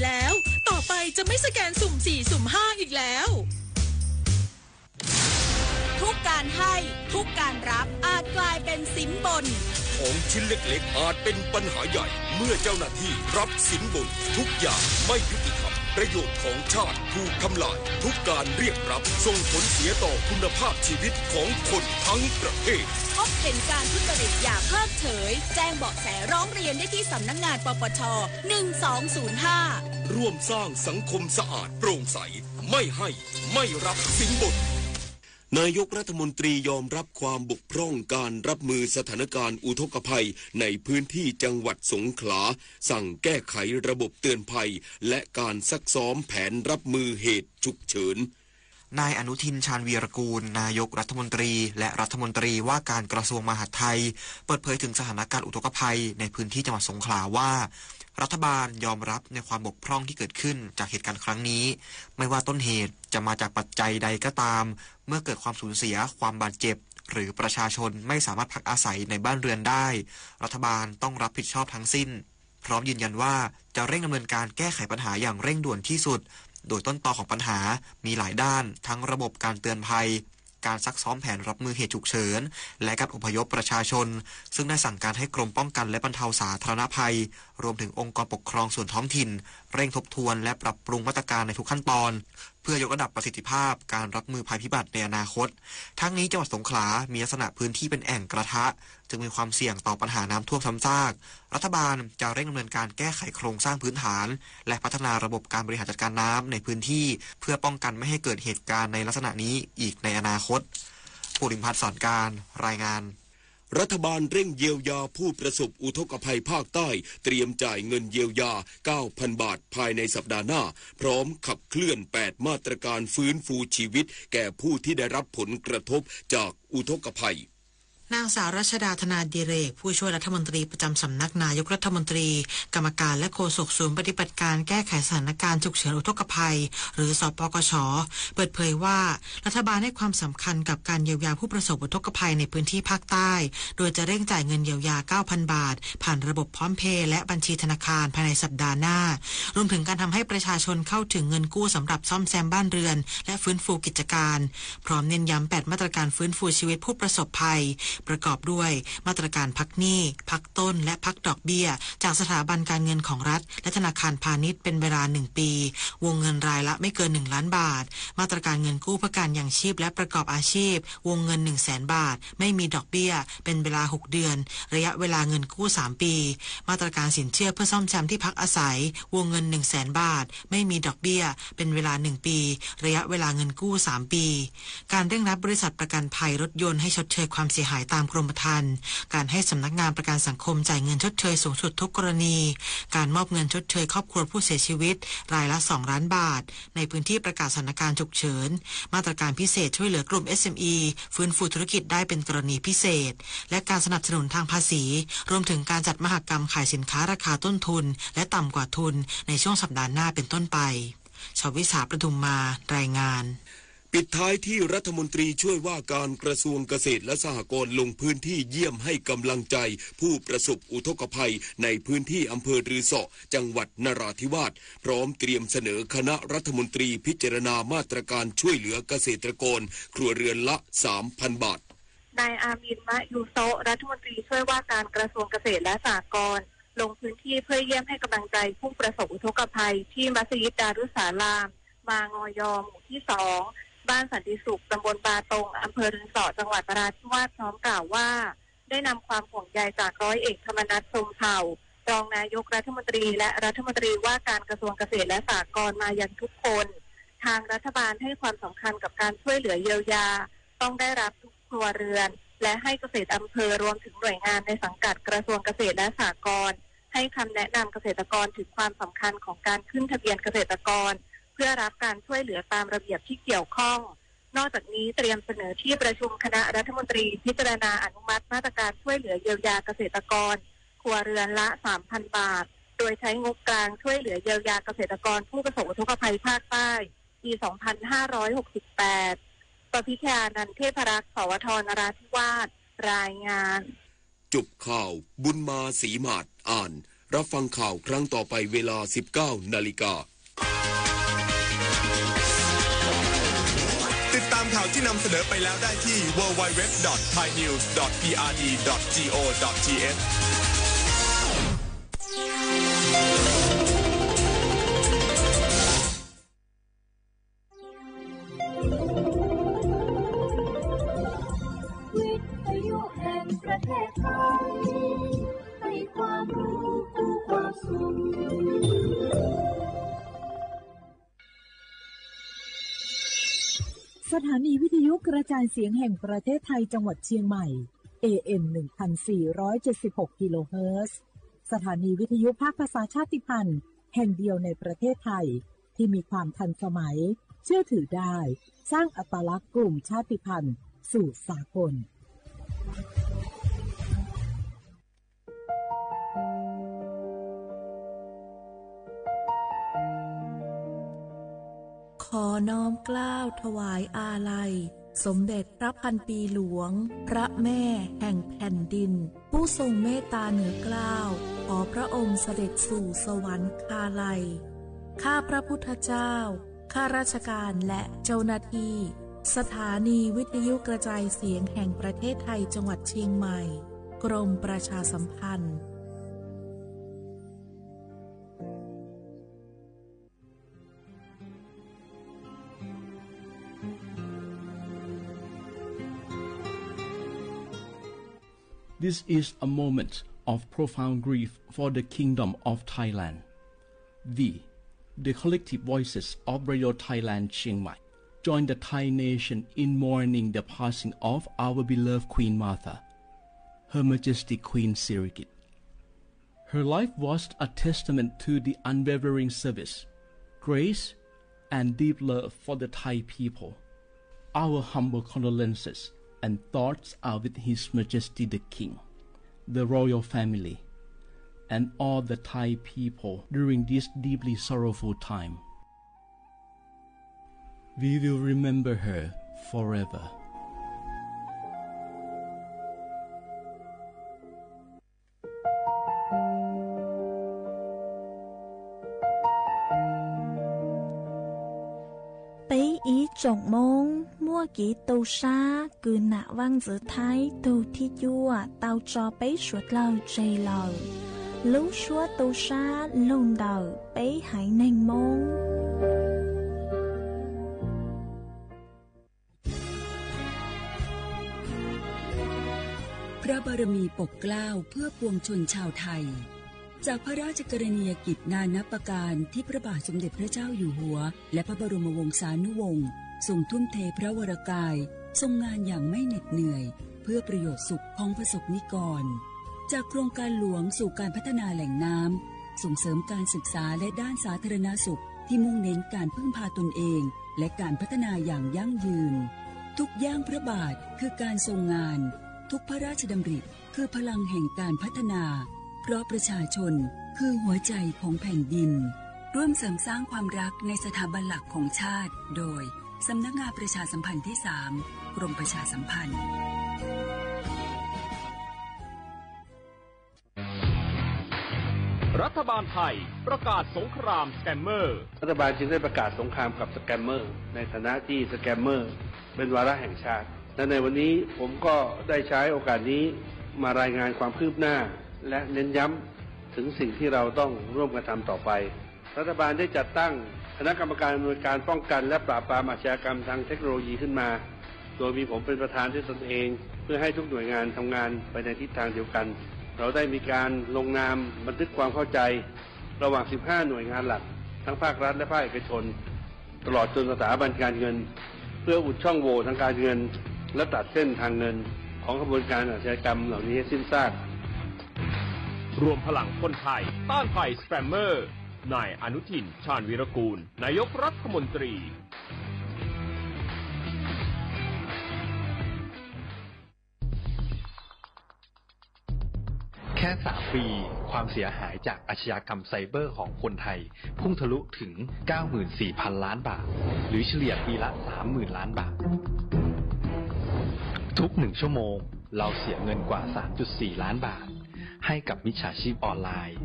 แล้ว ต่อไปจะไม่สแกนสุ่มสี่ สุ่มห้า อีกแล้ว ทุกการให้ ทุกการรับ อาจกลายเป็นสินบน ของชิ้นเล็กๆ อาจเป็นปัญหาใหญ่ เมื่อเจ้าหน้าที่รับสินบน ทุกอย่างไม่ยุติธรรม ประโยชน์ของชาติถูกทำลาย ทุกการเรียกรับส่งผลเสียต่อคุณภาพชีวิตของคนทั้งประเทศ พบเห็นการทุจริตอย่าเพิกเฉย แจ้งเบาะแสร้องเรียนได้ที่สำนักงาน ปปช หนึ่งสองศูนย์ห้า ร่วมสร้างสังคมสะอาดโปร่งใส ไม่ให้ ไม่รับสินบน นายกรัฐมนตรียอมรับความบกพร่องการรับมือสถานการณ์อุทกภัยในพื้นที่จังหวัดสงขลา สั่งแก้ไขระบบเตือนภัย และการซักซ้อมแผนรับมือเหตุฉุกเฉิน นายอนุทิน ชาญวีรกูล นายกรัฐมนตรี และรัฐมนตรีว่าการกระทรวงมหาดไทย เปิดเผยถึงสถานการณ์อุทกภัยในพื้นที่จังหวัดสงขลาว่า รัฐบาลยอมรับในความบกพร่องที่เกิดขึ้นจากเหตุการณ์ครั้งนี้ ไม่ว่าต้นเหตุจะมาจากปัจจัยใดก็ตาม เมื่อเกิดความสูญเสีย ความบาดเจ็บ หรือประชาชนไม่สามารถพักอาศัยในบ้านเรือนได้ รัฐบาลต้องรับผิดชอบทั้งสิ้น พร้อมยืนยันว่าจะเร่งดำเนินการแก้ไขปัญหาอย่างเร่งด่วนที่สุด โดยต้นตอของปัญหามีหลายด้าน ทั้งระบบการเตือนภัย การซักซ้อมแผนรับมือเหตุฉุกเฉิน และการอพยพประชาชน ซึ่งได้สั่งการให้กรมป้องกันและบรรเทาสาธารณภัย รวมถึงองค์กรปกครองส่วนท้องถิ่น เร่งทบทวนและปรับปรุงมาตรการในทุกขั้นตอน เพื่อยกระดับประสิทธิภาพการรับมือภัยพิบัติในอนาคต ทั้งนี้จังหวัดสงขลามีลักษณะพื้นที่เป็นแอ่งกระทะ จึงมีความเสี่ยงต่อปัญหาน้ำท่วมซ้ำซาก รัฐบาลจะเร่งดำเนินการแก้ไขโครงสร้างพื้นฐาน และพัฒนาระบบการบริหารจัดการน้ำในพื้นที่ เพื่อป้องกันไม่ให้เกิดเหตุการณ์ในลักษณะนี้อีกในอนาคต ภูริพัฒน์ สอนการ รายงาน รัฐบาลเร่งเยียวยาผู้ประสบอุทกภัยภาคใต้ เตรียมจ่ายเงินเยียวยา เก้าพัน บาท ภายในสัปดาห์หน้า พร้อมขับเคลื่อน แปด มาตรการฟื้นฟูชีวิต แก่ผู้ที่ได้รับผลกระทบจากอุทกภัย นางสาวรัชดา ธนาดิเรก ผู้ช่วยรัฐมนตรีประจำสำนักนายกรัฐมนตรี กรรมการและโฆษกศูนย์ปฏิบัติการแก้ไขสถานการณ์ฉุกเฉินอุทกภัย หรือ สปกช เปิดเผยว่า รัฐบาลให้ความสำคัญกับการเยียวยาผู้ประสบอุทกภัยในพื้นที่ภาคใต้ โดยจะเร่งจ่ายเงินเยียวยา เก้าพัน บาท ผ่านระบบ PromptPay และบัญชีธนาคารภายในสัปดาห์หน้า รวมถึงการทำให้ประชาชนเข้าถึงเงินกู้สำหรับซ่อมแซมบ้านเรือน และฟื้นฟูกิจการ พร้อมเน้นย้ำ แปด มาตรการฟื้นฟูชีวิตผู้ประสบภัย ประกอบด้วย มาตรการพักหนี้ พักต้น และพักดอกเบี้ย จากสถาบันการเงินของรัฐ และธนาคารพาณิชย์เป็นเวลา หนึ่ง ปี วงเงินรายละไม่เกิน หนึ่ง ล้านบาท มาตรการเงินกู้เพื่อการยังชีพและประกอบอาชีพ วงเงิน หนึ่งแสน บาท ไม่มีดอกเบี้ย เป็นเวลา หก เดือน ระยะเวลาเงินกู้ สาม ปี มาตรการสินเชื่อเพื่อซ่อมแซมที่พักอาศัย วงเงิน หนึ่งแสน บาท ไม่มีดอกเบี้ย เป็นเวลา หนึ่ง ปี ระยะเวลาเงินกู้ สาม ปี การเร่งรัดบริษัทประกันภัยรถยนต์ให้ชดเชยความเสียหายตามกรมธรรม์ การให้สำนักงานประกันสังคมจ่ายเงินชดเชยสูงสุดทุกกรณี การมอบเงินชดเชยครอบครัวผู้เสียชีวิต รายละ สอง ล้านบาท ในพื้นที่ประกาศสถานการณ์ฉุกเฉิน มาตรการพิเศษช่วยเหลือกลุ่ม เอสเอ็มอี ฟื้นฟูธุรกิจได้เป็นกรณีพิเศษ และการสนับสนุนทางภาษี รวมถึงการจัดมหกรรมขายสินค้าราคาต้นทุน และต่ำกว่าทุน ในช่วงสัปดาห์หน้าเป็นต้นไป ชวิสา ประทุมมา รายงาน ปิดท้ายที่รัฐมนตรีช่วยว่าการกระทรวงเกษตรและสหกรณ์ลงพื้นที่เยี่ยมให้กำลังใจผู้ประสบอุทกภัยในพื้นที่อำเภอรือเสาะจังหวัดนราธิวาส พร้อมเตรียมเสนอคณะรัฐมนตรีพิจารณามาตรการช่วยเหลือเกษตรกรครัวเรือนละ สามพัน บาท นายอามิน มะยูโซะ รัฐมนตรีช่วยว่าการกระทรวงเกษตรและสหกรณ์ ลงพื้นที่เพื่อเยี่ยมให้กำลังใจผู้ประสบอุทกภัยที่มัสยิดดารุสสาลาม มางอยอ หมู่ที่สอง บ้านสันติสุข ตำบลบาตง อำเภอรือเสาะ จังหวัดนราธิวาส พร้อมกล่าวว่า ได้นำความห่วงใยจากร้อยเอกธรรมนัส พรหมเผ่า รองนายกรัฐมนตรี และรัฐมนตรีว่าการกระทรวงเกษตรและสหกรณ์มายังทุกคน ทางรัฐบาลให้ความสำคัญกับการช่วยเหลือเยียวยา ต้องได้รับทุกครัวเรือน และให้เกษตรอำเภอรวมถึงหน่วยงานในสังกัดกระทรวงเกษตรและสหกรณ์ ให้คำแนะนำเกษตรกรถึงความสำคัญของการขึ้นทะเบียนเกษตรกร เพื่อรับการช่วยเหลือตามระเบียบที่เกี่ยวข้อง นอกจากนี้เตรียมเสนอที่ประชุมคณะรัฐมนตรีพิจารณาอนุมัติมาตรการช่วยเหลือเยียวยาเกษตรกร ครัวเรือนละ สามพัน บาท โดยใช้งบกลางช่วยเหลือเยียวยาเกษตรกรผู้ประสบอุทกภัยภาคใต้ ปี สองพันห้าร้อยหกสิบแปด ประพิชยานันท์ เทพรักษ์ สวท นราธิวาส รายงาน จบข่าว บุญมา ศรีหมาด อ่าน รับฟังข่าวครั้งต่อไปเวลา สิบเก้านาฬิกา ติดตามข่าวที่นำเสนอไปแล้วได้ที่ ดับเบิลยู ดับเบิลยู ดับเบิลยู ดอท ไทยนิวส์ ดอท พีอาร์ดี ดอท จี โอ ดอท ที เอช วิทยุแห่งประเทศไทย ให้ความรู้คู่ความสุข สถานีวิทยุกระจายเสียงแห่งประเทศไทยจังหวัดเชียงใหม่ เอเอ็ม หนึ่งพันสี่ร้อยเจ็ดสิบหกกิโลเฮิรตซ์ สถานีวิทยุภาคภาษาชาติพันธุ์แห่งเดียวในประเทศไทย ที่มีความทันสมัย เชื่อถือได้ สร้างอัตลักษณ์กลุ่มชาติพันธุ์สู่สากล ขอน้อมเกล้าถวายอาลัย สมเด็จพระพันปีหลวง พระแม่แห่งแผ่นดิน ผู้ทรงเมตตาเหนือเกล้า ขอพระองค์เสด็จสู่สวรรคาลัย ข้าพระพุทธเจ้า ข้าราชการและเจ้าหน้าที่ สถานีวิทยุกระจายเสียงแห่งประเทศไทยจังหวัดเชียงใหม่ กรมประชาสัมพันธ์ This is a moment of profound grief for the Kingdom of Thailand. We, the collective voices of Radio Thailand Chiang Mai, join the Thai nation in mourning the passing of our beloved Queen Mother, Her Majesty Queen Sirikit. Her life was a testament to the unwavering service, grace, and deep love for the Thai people. Our humble condolences and thoughts are with His Majesty the King, the royal family, and all the Thai people during this deeply sorrowful time. We will remember her forever. Peb ib tsoom Hmoob muaj kev tu sab kws nam Vaaj Ntxwv Thaib tug thib cuaj tau tso peb suav dlawg tseg lawm. Lub suab tu sab lug ntawm peb haiv neeg Moob. พระบารมีปกเกล้าเพื่อปวงชนชาวไทย จากพระราชกรณียกิจนานับประการที่พระบาทสมเด็จพระเจ้าอยู่หัว และพระบรมวงศานุวงศ์ทรงทุ่มเทพระวรกาย ทรงงานอย่างไม่เหน็ดเหนื่อย เพื่อประโยชน์สุขของประสบนิกร จากโครงการหลวงสู่การพัฒนาแหล่งน้ำ ส่งเสริมการศึกษาและด้านสาธารณสุขที่มุ่งเน้นการพึ่งพาตนเอง และการพัฒนาอย่างยั่งยืน ทุกย่างพระบาทคือการทรงงาน ทุกพระราชดำริคือพลังแห่งการพัฒนา เพราะประชาชนคือหัวใจของแผ่นดิน ร่วมเสริมสร้างความรักในสถาบันหลักของชาติ โดย สำนักงานประชาสัมพันธ์ที่สาม กรมประชาสัมพันธ์ รัฐบาลไทยประกาศสงครามสแกมเมอร์ รัฐบาลจึงได้ประกาศสงครามกับสแกมเมอร์ ในฐานะที่สแกมเมอร์เป็นวาระแห่งชาติ และในวันนี้ผมก็ได้ใช้โอกาสนี้มารายงานความคืบหน้า และเน้นย้ำถึงสิ่งที่เราต้องร่วมกันทำต่อไป รัฐบาลได้จัดตั้งคณะกรรมการอำนวยการป้องกันและปราบปรามอาชญากรรมทางเทคโนโลยีขึ้นมา โดยมีผมเป็นประธานด้วยตนเอง เพื่อให้ทุกหน่วยงานทำงานไปในทิศทางเดียวกัน เราได้มีการลงนามบันทึกความเข้าใจ ระหว่าง สิบห้า หน่วยงานหลัก ทั้งภาครัฐและภาคเอกชน ตลอดจนสถาบันการเงิน เพื่ออุดช่องโหว่ทางการเงิน และตัดเส้นทางเงินของขบวนการอาชญากรรมเหล่านี้ให้สิ้นซาก รวมพลังคนไทยต้านภัยสแกมเมอร์ นายอนุทิน ชาญวีรกูล นายกรัฐมนตรี แค่ สาม ปี ความเสียหายจากอาชญากรรมไซเบอร์ของคนไทย พุ่งทะลุถึง เก้าหมื่นสี่พัน ล้านบาท หรือเฉลี่ยปีละ สามหมื่น ล้านบาท ทุกหนึ่งชั่วโมง เราเสียเงินกว่า สามจุดสี่ ล้านบาท ให้กับมิจฉาชีพออนไลน์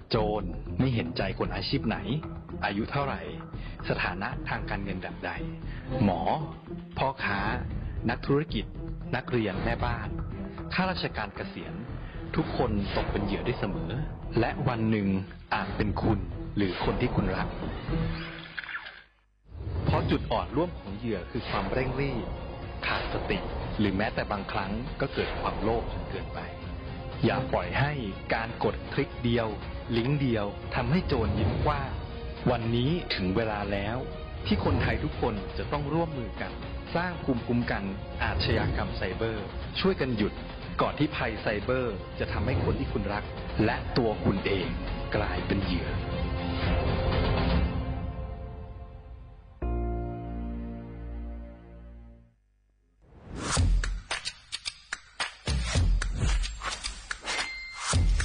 โจรไม่เห็นใจคนอาชีพไหน อายุเท่าไหร่ สถานะทางการเงินแบบใด หมอ พ่อค้า นักธุรกิจ นักเรียน แม่บ้าน ข้าราชการเกษียณ ทุกคนตกเป็นเหยื่อได้เสมอ และวันหนึ่งอาจเป็นคุณหรือคนที่คุณรัก เพราะจุดอ่อนร่วมของเหยื่อคือความเร่งรีบ ขาดสติ หรือแม้แต่บางครั้งก็เกิดความโลภจนเกินไป อย่าปล่อยให้การกดคลิกเดียว ลิงก์เดียวทำให้โจรยิ้มกว้าง วันนี้ถึงเวลาแล้ว ที่คนไทยทุกคนจะต้องร่วมมือกัน สร้างภูมิคุ้มกันอาชญากรรมไซเบอร์ ช่วยกันหยุด ก่อนที่ภัยไซเบอร์จะทำให้คนที่คุณรัก และตัวคุณเองกลายเป็นเหยื่อ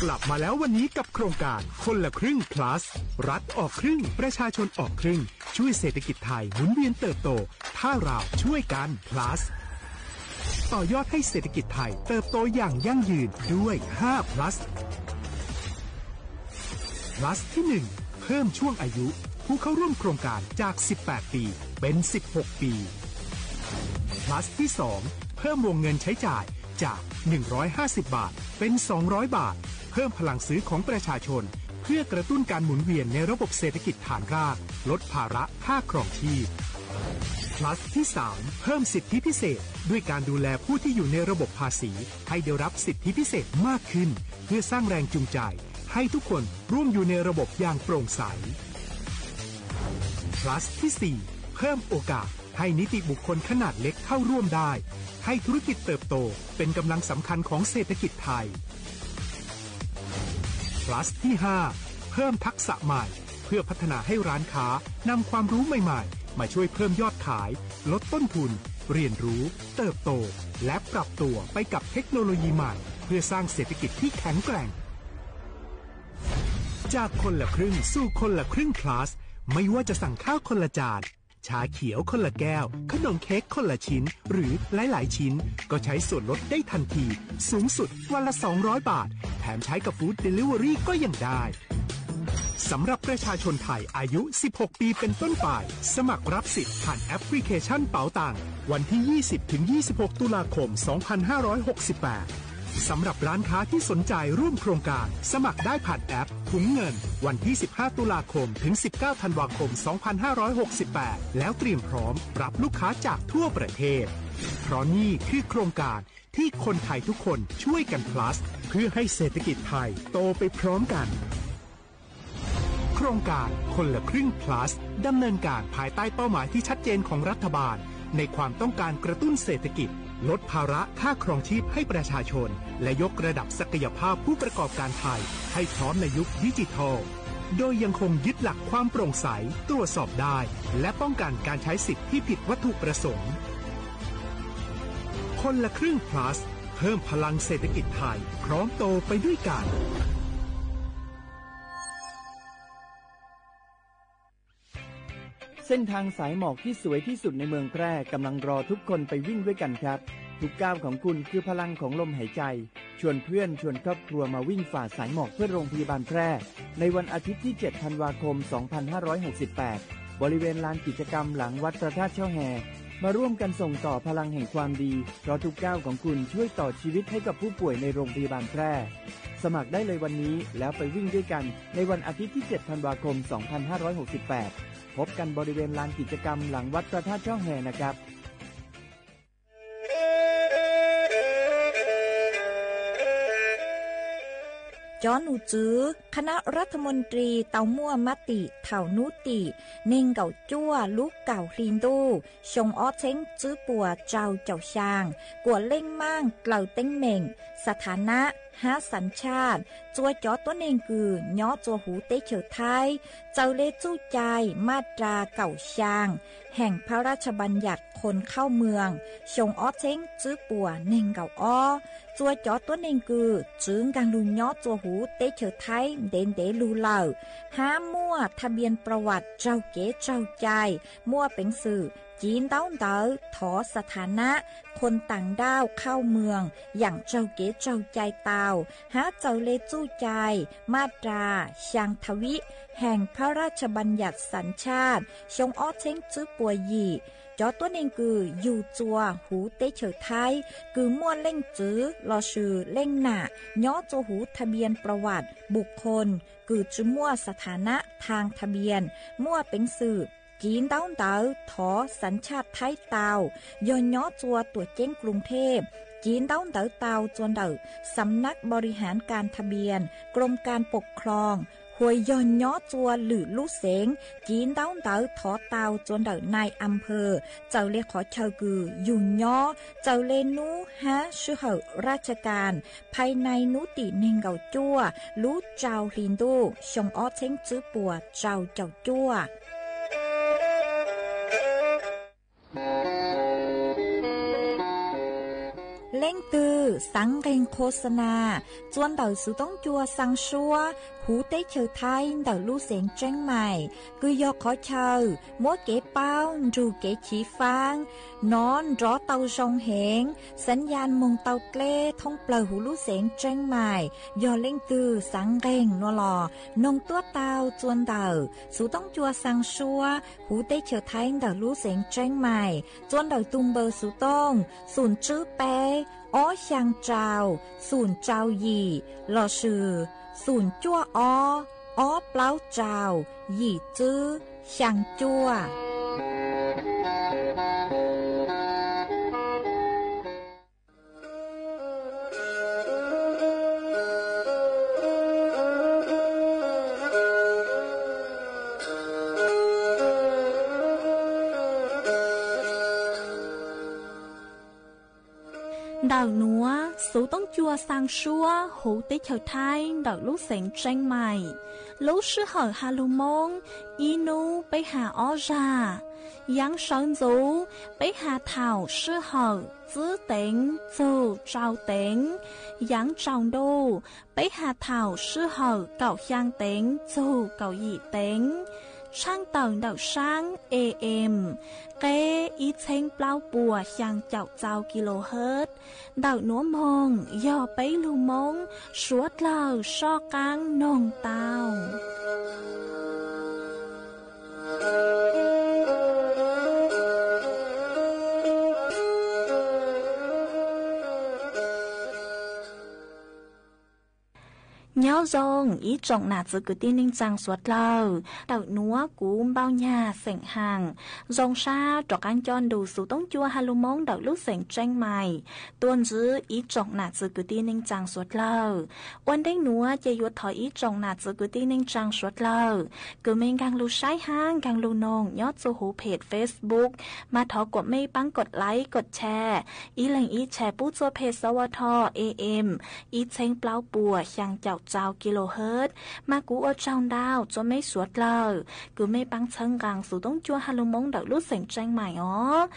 กลับมาแล้ววันนี้กับโครงการคนละครึ่ง plus รัฐออกครึ่ง ประชาชนออกครึ่ง ช่วยเศรษฐกิจไทยหมุนเวียนเติบโต ถ้าเราช่วยกัน plus ต่อยอดให้เศรษฐกิจไทยเติบโตอย่างยั่งยืนด้วย ห้า plus plus ที่ หนึ่ง เพิ่มช่วงอายุผู้เข้าร่วมโครงการจาก สิบแปด ปี เป็น สิบหก ปี plus ที่ สอง เพิ่มวงเงินใช้จ่ายจาก หนึ่งร้อยห้าสิบ บาท เป็น สองร้อย บาท เพิ่มพลังซื้อของประชาชน เพื่อกระตุ้นการหมุนเวียนในระบบเศรษฐกิจฐานราก ลดภาระค่าครองชีพ plus ที่ สาม เพิ่มสิทธิพิเศษ ด้วยการดูแลผู้ที่อยู่ในระบบภาษี ให้ได้รับสิทธิพิเศษมากขึ้น เพื่อสร้างแรงจูงใจ ให้ทุกคนร่วมอยู่ในระบบอย่างโปร่งใส plus ที่ สี่ เพิ่มโอกาสให้นิติบุคคลขนาดเล็กเข้าร่วมได้ ให้ธุรกิจเติบโตเป็นกำลังสำคัญของเศรษฐกิจไทย plus ที่ ห้า เพิ่มทักษะใหม่ เพื่อพัฒนาให้ร้านค้านำความรู้ใหม่ๆ มาช่วยเพิ่มยอดขาย ลดต้นทุน เรียนรู้ เติบโต และปรับตัวไปกับเทคโนโลยีใหม่ เพื่อสร้างเศรษฐกิจที่แข็งแกร่ง จากคนละครึ่งสู่คนละครึ่ง plus ไม่ว่าจะสั่งข้าวคนละจาน ชาเขียวคนละแก้ว ขนมเค้กคนละชิ้น หรือหลายๆ ชิ้น ก็ใช้ส่วนลดได้ทันที สูงสุดวันละ สองร้อย บาท แถมใช้กับ Food Delivery ก็ยังได้ สำหรับประชาชนไทยอายุ สิบหก ปีเป็นต้นไป สมัครรับสิทธิ์ผ่านแอปพลิเคชันเป๋าตัง วันที่ ยี่สิบ ถึง ยี่สิบหก ตุลาคม สองพันห้าร้อยหกสิบแปด สำหรับร้านค้าที่สนใจร่วมโครงการ สมัครได้ผ่านแอปถุงเงิน วันที่ สิบห้า ตุลาคม ถึง สิบเก้า ธันวาคม สองพันห้าร้อยหกสิบแปด แล้วเตรียมพร้อมรับลูกค้าจากทั่วประเทศ เพราะนี่คือโครงการที่คนไทยทุกคนช่วยกัน plus เพื่อให้เศรษฐกิจไทยโตไปพร้อมกัน โครงการคนละครึ่ง plus ดำเนินการภายใต้เป้าหมายที่ชัดเจนของรัฐบาล ในความต้องการกระตุ้นเศรษฐกิจ ลดภาระค่าครองชีพให้ประชาชน และยกระดับศักยภาพผู้ประกอบการไทย ให้พร้อมในยุคดิจิทัล โดยยังคงยึดหลักความโปร่งใส ตรวจสอบได้ และป้องกันการใช้สิทธิ์ที่ผิดวัตถุประสงค์ คนละครึ่ง plus เพิ่มพลังเศรษฐกิจไทย พร้อมโตไปด้วยกัน เส้นทางสายหมอกที่สวยที่สุดในเมืองแพร่กำลังรอทุกคนไปวิ่งด้วยกันครับ ทุกก้าวของคุณคือพลังของลมหายใจ ชวนเพื่อนชวนครอบครัวมาวิ่งฝ่าสายหมอกเพื่อโรงพยาบาลแพร่ ในวันอาทิตย์ที่ เจ็ด ธันวาคม สองพันห้าร้อยหกสิบแปด บริเวณลานกิจกรรมหลังวัดพระธาตุช่อแฮ มาร่วมกันส่งต่อพลังแห่งความดี เพราะทุกก้าวของคุณช่วยต่อชีวิตให้กับผู้ป่วยในโรงพยาบาลแพร่ สมัครได้เลยวันนี้แล้วไปวิ่งด้วยกันในวันอาทิตย์ที่ เจ็ด ธันวาคม สองพันห้าร้อยหกสิบแปด พบกันบริเวณลานกิจกรรมหลังวัดพระธาตุช่อแฮนะครับ Cov nus txwv คณะรัฐมนตรี tau muaj mab tim thaum hnub tim nees nkaum cuaj lub kaum hli ntuj xyoo ob txheeb tswb puas rau caum xyaa, kuam leej maaj dlaws teeb meem, สถานะ hab สัญชาติ, txua cov tuab neeg kws nyob txua huv teb chaws Thaib, txawm le txuj cai maj ras kaum xyaa แห่งพระราชบัญญัติคนเข้าเมือง xyoo ob txheeb tswb puas nees nkaum ob, txua cov tuab neeg kws txwv nkaag lug nyob txua huv teb chaws Thaib ntev ntev lug lawm, hab muaj ทะเบียนประวัติ raug kev raug cai, muaj peev xwm civ ntaub ntawv thov ສະຖານະ คนต่างด้าวเข้าเมือง យ៉ាង raug kev raug cai tau hab txawm le txuj cai ມາດຕາ xyaa tha vib ແຫ່ງພະຣາຊບັນຍັດສັນຊາດ xyoo ob txheeb tswb puas yim. Cov tuab neeg kws yug txua huv teb chaws Thaib kws muaj leej txwv lossis leej nam nyob txua huv ທະບຽນປະຫວັດບຸກຄົນ kws tsi muaj ສະຖານະ ທາງທະບຽນ, muaj peev xwm civ ntaub ntawv thov ສັນຊາດ Thaib tau, yog nyob txua tuam ceeb กรุงเทพ, civ ntaub ntawv tau txua ntawm ສຳນັກບໍລິຫານການທະບຽນ กรมการปกครอง, hos yog nyob txua lwm lub xeev, civ ntaub ntawv thov tau txua ntawm ນາຍອຳເພີ, txawm le qhov chaw kws yug nyob, txawm le nub hab sij hawm ราชการ ภายใน nub tim neeg nkaum cuaj lub rau hli ntuj xyoo ob txheeb tswb puas rau caum cuaj. Leej twg xaav nqeeg ໂຄສະນາ txua ntawm xuv toob cua xaa suab huv teb chaws Thaib ntawm lub xeev Tseeb Mais, kws yog qhov chaw muab kev paub nrug kev chiv faab nov nrov tau zoo heev, ສັນຍານ moog tau dleb thoob plawg huv lub xeev Tseeb Mais. Yog leej twg xaav nqeeg nua los noog tuaj tau txua ntawm xuv toob cua xaa suab huv teb chaws Thaib ntawm lub xeev Tseeb Mais, txua ntawm tug npawb xuv tooj xum tswb peb ob xyaa rau xum rau yim lossis xum cuaj ob ob plaub rau yim tswb xyaa cuaj. Ntawm nuav xuv toob cua xaa suab huv teb chaws Thaib ntawm lub xeev Tseeb Mais, lub sij hawm has lug Moob ib nub peb has ob zag. Yaav sawv ntxuv peb has thaum sij hawm tsib teev txug rau teev. Yaav tsaus ntuj peb has thaum sij hawm kaum xyaa teev txug kaum yim teev. Tshaaj tawm ntawm saab A M, qeb ib txheeb plaub puas xyaa caum txau kilohertz. Ntawm nuav moog yog peb lug Moob suav dlawg soj qaab noog tau. Nyob zoo ib tsoom nam txiv kwv tij neej tsaa suav dlawg, ntawm nuav kuv Npauj Nyag xeem Haam zoo sab rov qaab coj nrug xuv toob cua has lug Moob ntawm lub xeev Tseeb Mais tuaj ntsib ib tsoom nam txiv kwv tij neej tsaa suav dlawg. Ua ntej nuav ces yuav thov ib tsoom nam txiv kwv tij neej tsaa suav dlawg kws mej nkaag lug saib hab nkaag lug noog nyob txug huv phem Facebook, mas thov kuas mej paab kod like kod share, ib leeg ib share pub txug phem S W T A M ib txheeb plaub puas xyaa caum txau kilohertz. Mas kuv ua tsaug ntau txug mej suav dlawg kws mej paab txhawb nqaa xuv toob cua has lug Moob ntawm lub xeev Tseeb Mais os.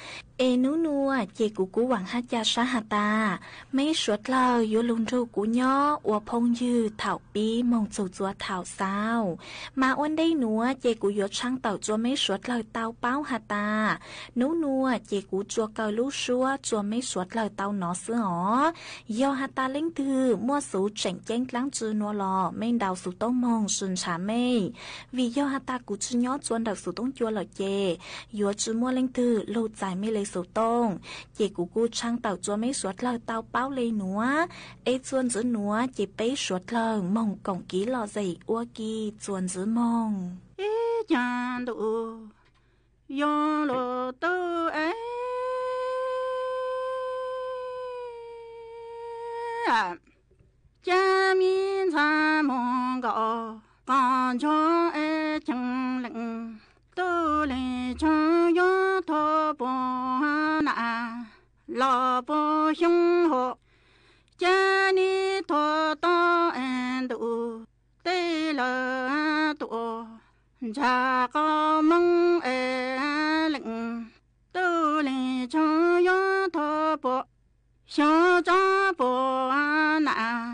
Es nub nuav ces kuv kuj vaam hab ca sab has tas mej suav dlawg yuav lug nrug kuv nyob ua phooj ywg thaum pib moog txug txua thaum xaus. Mas ua ntej nuav ces kuv yuav tshaaj tawm txua mej suav dlawg tau paub has tas nub nuav ces kuv tsuas kaw lub suab txua mej suav dlawg tau nov xwb os. Yog has tas leej twg muaj xuv tseem ceeb dlaab tsi nua los mej ntaus xuv tooj moog sw ntshav mej, vim yog has tas kuv tsi nyob txua ntawm xuv toob cua lawm ces yuav tsi muaj leej twg lug txais mej le xuv tooj. Ces kuv kuj tshaaj tawm txua mej suav dlawg tau paub le nuav. Es txuas ntxiv nuav ces peb suav dlawg moog koom kiv lom zem ua ke txuas ntxiv moog. Ib caag ntuj yuav lug tub es ca mi ntxhab moog nkaus, qaab ntsug es ceev leej, tub leej tshaaj yuav thuam puag nam los puag xyoob hum, ca nib thuam tau es ntuj teb lawm tuaj ntshav qau Moob es leej, tub leej tshaaj yuav thuam puag xyoob tsob puag nam,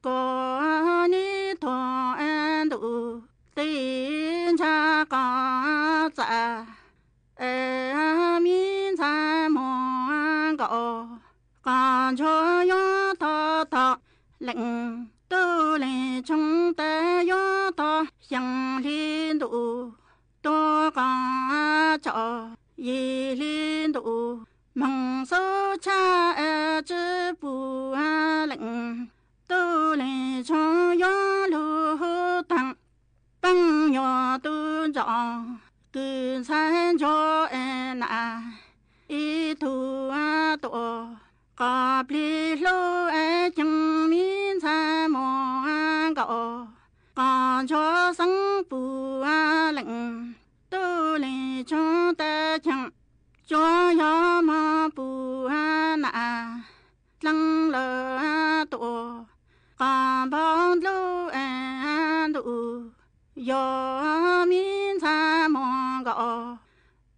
kuas nib thuam es ntuj teb ntshav qau txav es mi leej, tub leej tshoob tes yuav tog xyoo hli ntuj, tuaj qos tso yim hli ntuj, moog xub tshaj es tsi pum leej, tub leej tshoob yuav lug hu taag, peeb yuav tub ntsos, kws ntxhais ntsuag es nam, ib tug tuaj, qos plig hlub es cheem, mi ntxhais muaj nkaus, qos ntsuag xeeb pum leej, tub leej tshoob tes cheem, tsuav yog moog pum nam, dleeg lawm tuaj, qos npau dlub es ntuj, yog mi ntxhais muaj nkaus,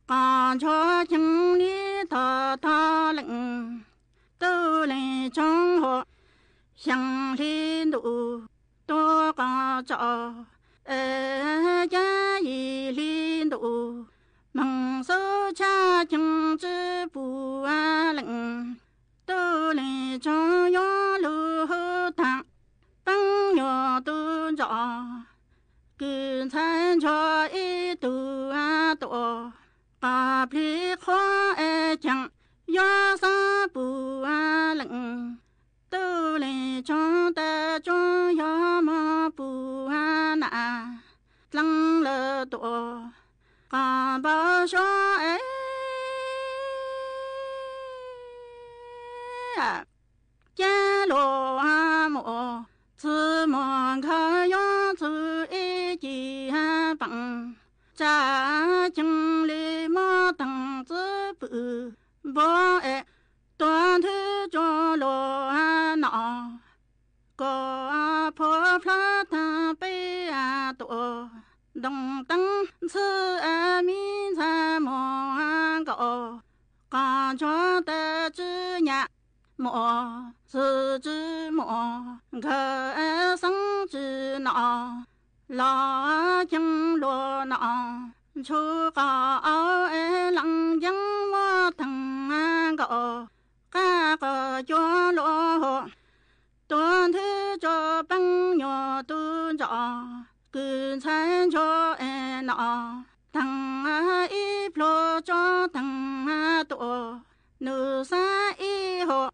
qos ntsuag cheem li tog tog leej, tub leej tshoob hov, xyoo hli ntuj, tuaj qos tso es cab yim hli ntuj, moog xub tshaj cheem tsi pum leej, tub leej tshoob yuav lug hu taag, peeb yuav tub ntsos, kws ntxhais ntsuag ib tug tuaj, qos plig qhuav es cheem, yuav xab pum leej, tub leej tshoob tes tsuav yog moog pum nam, dleeg lawm tuaj, qos npau suav es cab luag muaj, txwv muaj nkawd yuav txug ib cim peem, tsam cheem li muab teeg txwv pwm npua es, tuav nthwv tsuav luag nom, kom phua plawg taag peb tuaj, ntoo teeb ntxhw es mi ntxhais muaj nkaus, qos ntsuag tes tsi nyam, muaj txwv tsi muaj, nkawd xeeb tsi nom, los cheem luag nom, ntshuv qos auv es leej yeeb muab teeg nkaus, qab qos cuag luag hov, tuav nthwv tso peeb yuav tub ntsos, kws ntxhais ntsuag es nom, teeg ib pluag tso teeg tuaj, nws xab ib hov,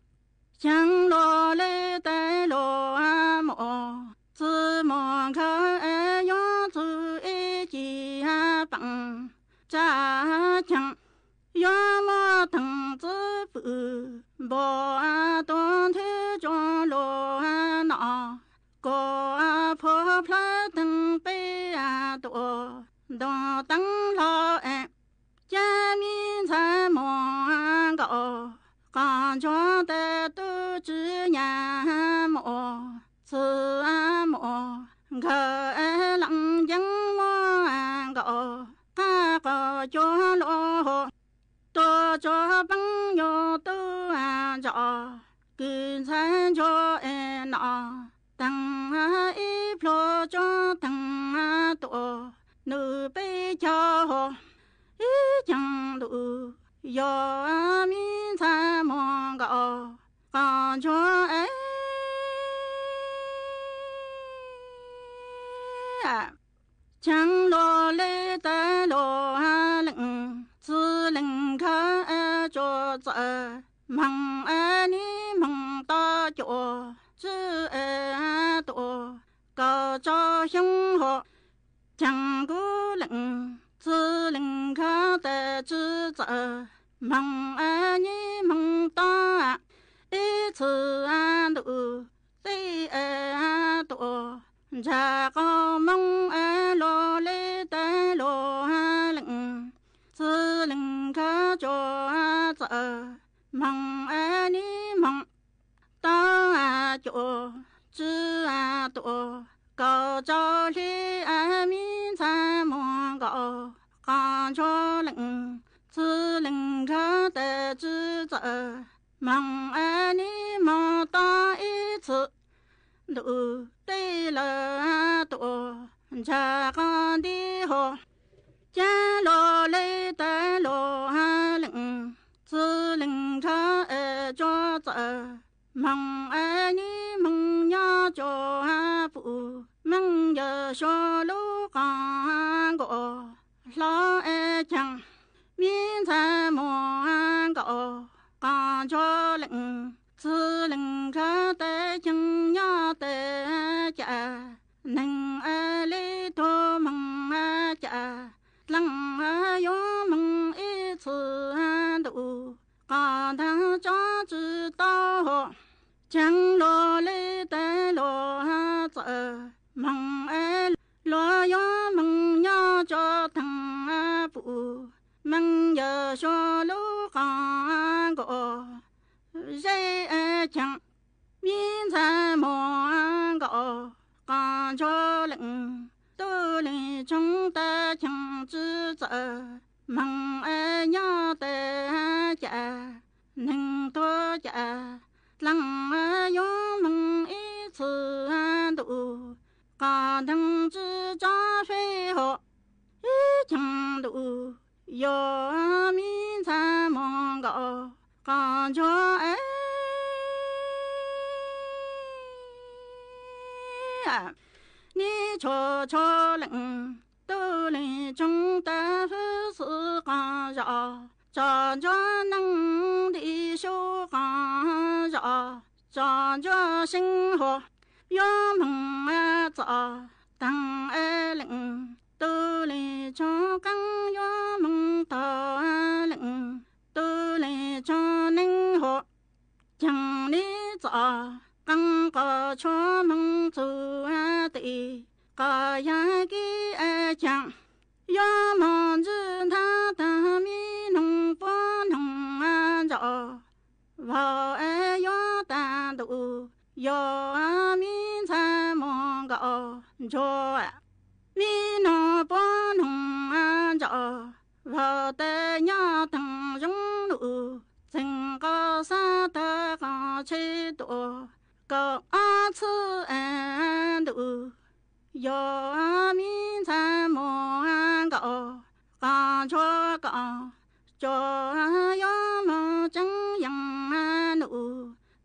cheem luag le tes luag muaj, txwv muaj nkawd es yuav txug ib cim peem, tsam cheem yuav muab teeg txwv pwm npua, tuav nthwv tsuav luag nom, kom phua plawg teeg peb tuaj, ntoo teeb hlo es cab mi ntxhais muaj nkaus, qos ntsuag tes tub tsi nyam, muaj txwv muaj nkawd leej yeeb muab nkaus, qab qos cuag luag hov, tuav tso peeb yuav tub ntsos, kws ntxhais ntsuag es nom, teeg ib pluag tso teeg tuaj, nws peb caug hov, ib ceeg ntuj, yog mi ntxhais muaj nkaus, qos ntsuag es cheem luag le tes luag leej, txwv leej nkawd tsuav txawm, moog es nib moog tau cuam, tsi es tuaj kaum tsawg xyoo hov, ceem kuv leej, txwv leej nkawd tes tsi txawm, moog es nib moog tau ib txhis ntuj, tib es tuaj ntsag qos moog es luag le tes luag leej, txwv leej nkawd tsuav txawm, moog es nib moog tau cuam, tsi tuaj kaum tsawg hli es mi ntxhais muaj nkaus, qos ntsuag leej, txwv leej nkawd tes tsi txawm, moog es nib moog tau ib txhis ntuj, tib lawm tuaj ntsag qos nti hov, cab luag le tes luag leej, txwv leej nkawd es tsuav txawm, moog es nib moog nyob cov pum, Meej Yawm Suav lub qoob nkaus, hlob es cheem, me ntxhais muam nkaus, qoob ntsog leej, txwj leej khawb tes cheem nyob tes cav, neeg li tuag moog cav, dleej yuav moog ib txwm ntuj, qoob ntaag tsob tsi tau hum, ceeb luag li tes luag txawm moog, luag yuav moog nyob tso theej pum, Meej Yawm Suav lub qoob nkaus, zeb cheem, me ntxhais muam nkaus, qoob ntsog leej, tub leej tsoog tes cheem tsi txawm moog nyob tes cav, neeg tuag cav, dleej yuav moog ib txwm ntuj, qoob ntaag tsi tsob feb hum, ib cheem ntuj, yog me ntxhais muam nkaus, qoob ntsog neb tshua tshua leej, tub leej tsoog tes fwj xwm qoob zos, tso ntsuag neeg nti xyu qoob zos, tso ntsuag seeb huam, yuav moog txom teeg leej, tub leej tsoog qeej yuav moog tog leej, tub leej tsoog neeg huam, ceeb li txom qeej qos tshuav moog txug tim, qos yag kib cheem, yuav moog ntsib ntaag tag mi noog puab noog ntsos, vauv yuav tag ntuj, yog me ntxhais muam nkaus ntsuag, mi noog puab noog ntsos, vauv tes nyob teeg zoo ntuj, txeeg qos xab tawg qos tsheb tuaj, kaum ob txhiab ntuj, yog me ntxhais muam nkaus, qos ntsuag kaum, tso yuav moog tseeb yeej ntuj,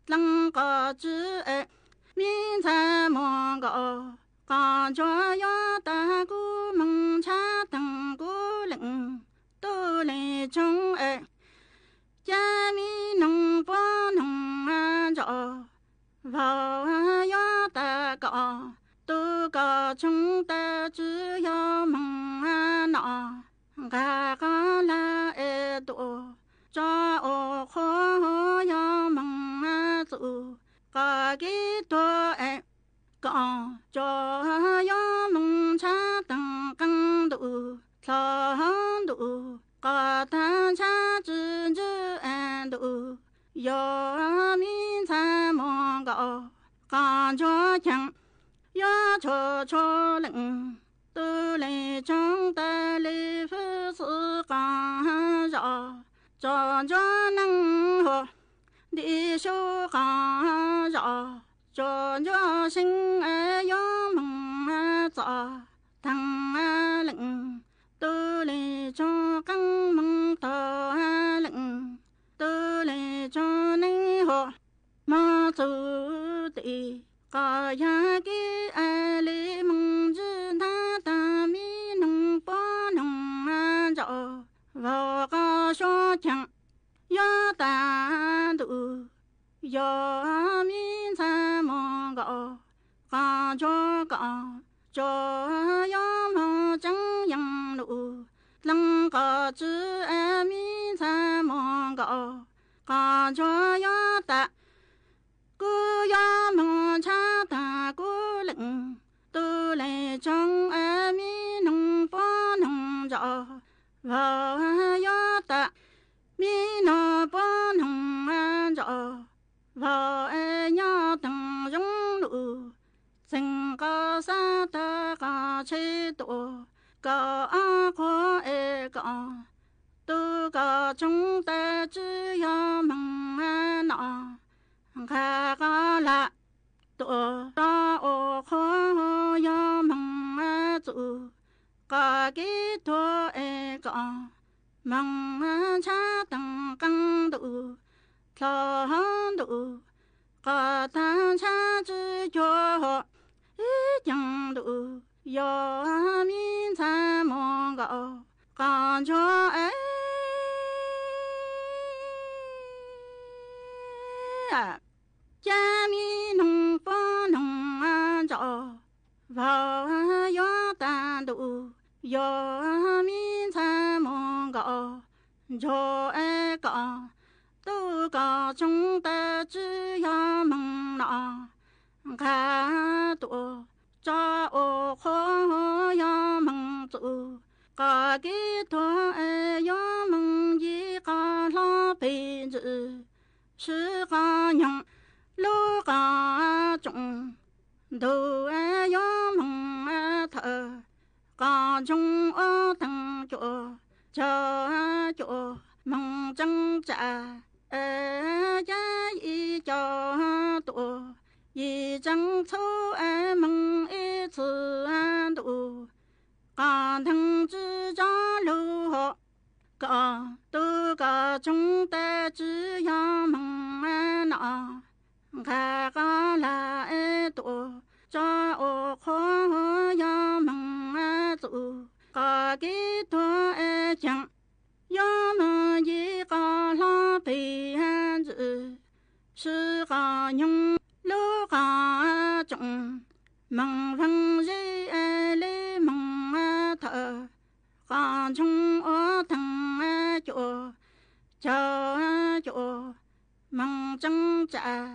dleej qos tsi es, me ntxhais muam nkaus, qos ntsuag yuav tag kuv moog ntshaw teeg kuv leej, tub leej tsoog es, ca mi noog puab noog ntsos, vauv yuav tag kaum, tub kaum tsoog tes tsi yog moog nom, nqag qos lag es tuaj, tso ua qhua yog moog txug, qos kib tuag es, kaum tso yuav moog ntshaw teeg qeej ntuj, dlhau ntuj, qos tag ntshaw tsi ntsib ntuj, yog me ntxhais muam nkaus, qos ntsuag cheem, yuav tshua tshua leej, tub leej tsoog tes li fwj xwm qoob zos, tso ntsuag neeg huam, nti xyu qoob zos, tso ntsuag seeb yuav moog txom teeg leej, tub leej tsoog qeej moog tog leej, tub leej tsoog neeg huam, moog txug tim, qos yag kib li moog ntsib ntaag tag mi noog puab noog ntsos, vauv qos suav cheem, yuav tag ntuj, yog me ntxhais muam nkaus, qos ntsuag kaum, tso yuav moog tseeb yeej ntuj, dleej qos tsi es me ntxhais muam nkaus, qos ntsuag yuav tag, kuv yuav moog ntshaw tag kuv leej, tub leej tsoog es mi noog puab noog ntsos, vauv yuav tag, mi noog puab noog ntsos, vauv es nyob teeg zoo ntuj, txeeg qos xab tawg qos tsheb tuaj, kaum ob qhua es kaum, tub kaum tsoog tes tsi yog moog nom, nqag qos lag tuaj, tso ua qhua yog moog txug, qos kib tuag es kaum, moog ntshaw teeg qeej ntuj, dlhau ntuj, qos tag ntshav tsw cuag ib ceev ntuj, yog me ntxhais muaj nkaus qos ntsuag es cab me noog puab noog ntso vau yuav tag ntuj, yog me ntxhais muaj nkaus ntsuag es kom tub kom tsoom tas tsi yog moog no nqag tuaj tso ua qhua, yog moog txuj qos kev tuag es yuav moog yim qos hlob peg ntsis, sib qos nyoog lub qos tsoom ntug es yuav moog thawj qos ntsoog ua teeg cuaj caug cuaj moog tseem tsam es cab yim caug tuaj, yim tseem txhub es moog ib txhis ntuj, qos nteeg tsi tso lug hov, kom tub kom tsoom tas tsi yog moog no nqag qos lag es tuaj tso ua qhua, yog moog txuj qos kev tuag es ceev, yuav moog yim qos hlob peg ntsis, sib qos nyoog lub qos tsoom moog veeg zeb es le moog thawj qos ntsoog ua teeg cuaj caug cuaj moog tseem tsam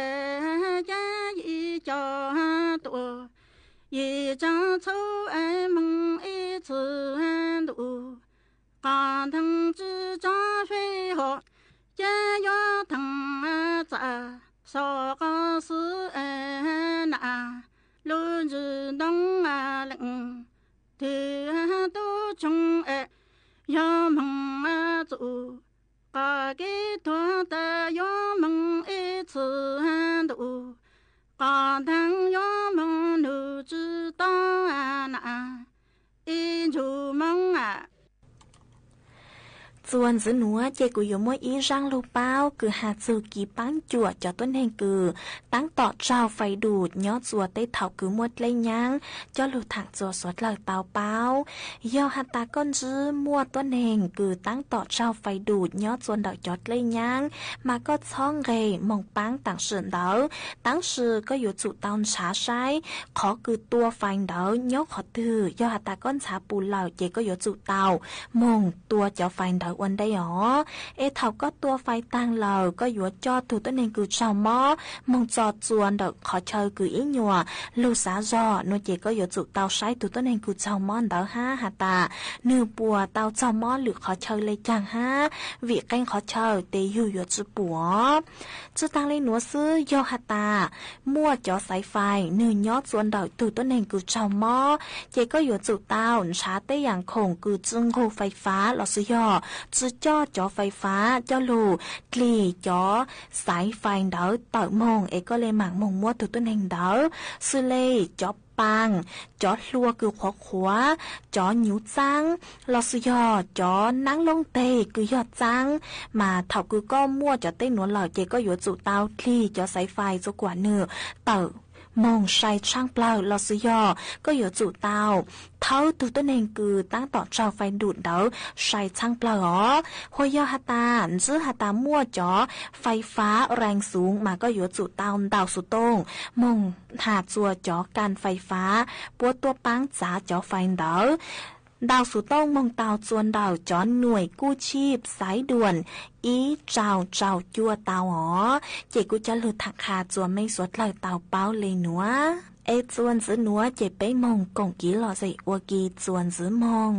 es cab yim caug tuaj, yim tseem txhub es moog ib txhis ntuj, qos nteeg tsi tso fej hov, cab yuav teeg txaj xov qos xwb es nam lub ntsis ntoo leej twg tub tsoog es yog moog txuj qos kev tuag tas yuav moog ib txhis ntuj, qos nteeg yuav moog nug tsi tau nam ib ntsug moog. Txuas ntxiv nuav ces kuv yuav muaj ib zaaj lug paub kws has txug kev paab cuam cov tuab neeg kws taab tom raug fais dum nyob txua teb thaum kws muaj dlej nyaab coj lug thaam txua suav dlawg tau paub. Yog has tas koj ntsib muaj tuab neeg kws taab tom raug fais dum nyob txua ntawm cov dlej nyaab, mas koj txhob nqes moog paab taam sim ntawd, tab sis koj yuav tsum tau nrhav saib qhov kws tua fais ntawd nyob qhov twg. Yog has tas koj nrhav pum lawm ces koj yuav tsum tau moog tua cov fais ntawd ua ntej os. Es thaum koj tua fais taag lawm, koj yuav coj tug tuab neeg kws raug mob moog tso txua ntawm qhov chaw kws ib nyuas lug xav zog nuav ces koj yuav tsum tau saib tug tuab neeg kws raug mob ntawd hab has tas nwg puas tau raug mob lwm qhov chaw le caag hab, vim qee qhov chaw tes yug yuav tsi pum. Tsi taag le nuav xwb, yog has tas muaj cov xaiv fais nwg nyob txua ntawm tug tuab neeg kws raug mob, ces koj yuav tsum tau nrhav tej yaam khoom kws tsi nqug fais fav lossis yog tsi coj cov fais fav coj lug dlig cov xaiv fais ntawd tawm moog es koj le maam moog muab tug tuab neeg ntawd, xws le cov paas, cov hlua kws qhuav qhuav, cov nyuv txaab, lossis yog cov naab loob teg kws yog txaab. Mas thaum kws koj muaj cov teb nuav lawm ces koj yuav tsum tau dlig cov xaiv fais txua kuam nwg tawm moog sai tshaaj plawg lossis yog koj yuav tsum tau thawb tug tuab neeg kws taab tom raug fais dum ntawd sai tshaaj plawg os. Hos yog has tas ntsib has tas muaj cov fais fav rees xuv mas koj yuav tsum tau ntaus xuv tooj moog has txua cov kas fais fav puab tuab paab txav cov fais ntawd. Ntaus xuv tooj moog tau txua ntawm cov nuaim kuj tshib xaiv duam ib rau rau cuaj tau os. Ces kuv coj lug thaam qha txua mej suav dlawg tau paub le nuav. Es txua ntxiv nuav ces peb moog koom kev lom zem ua ke txua ntxiv moog.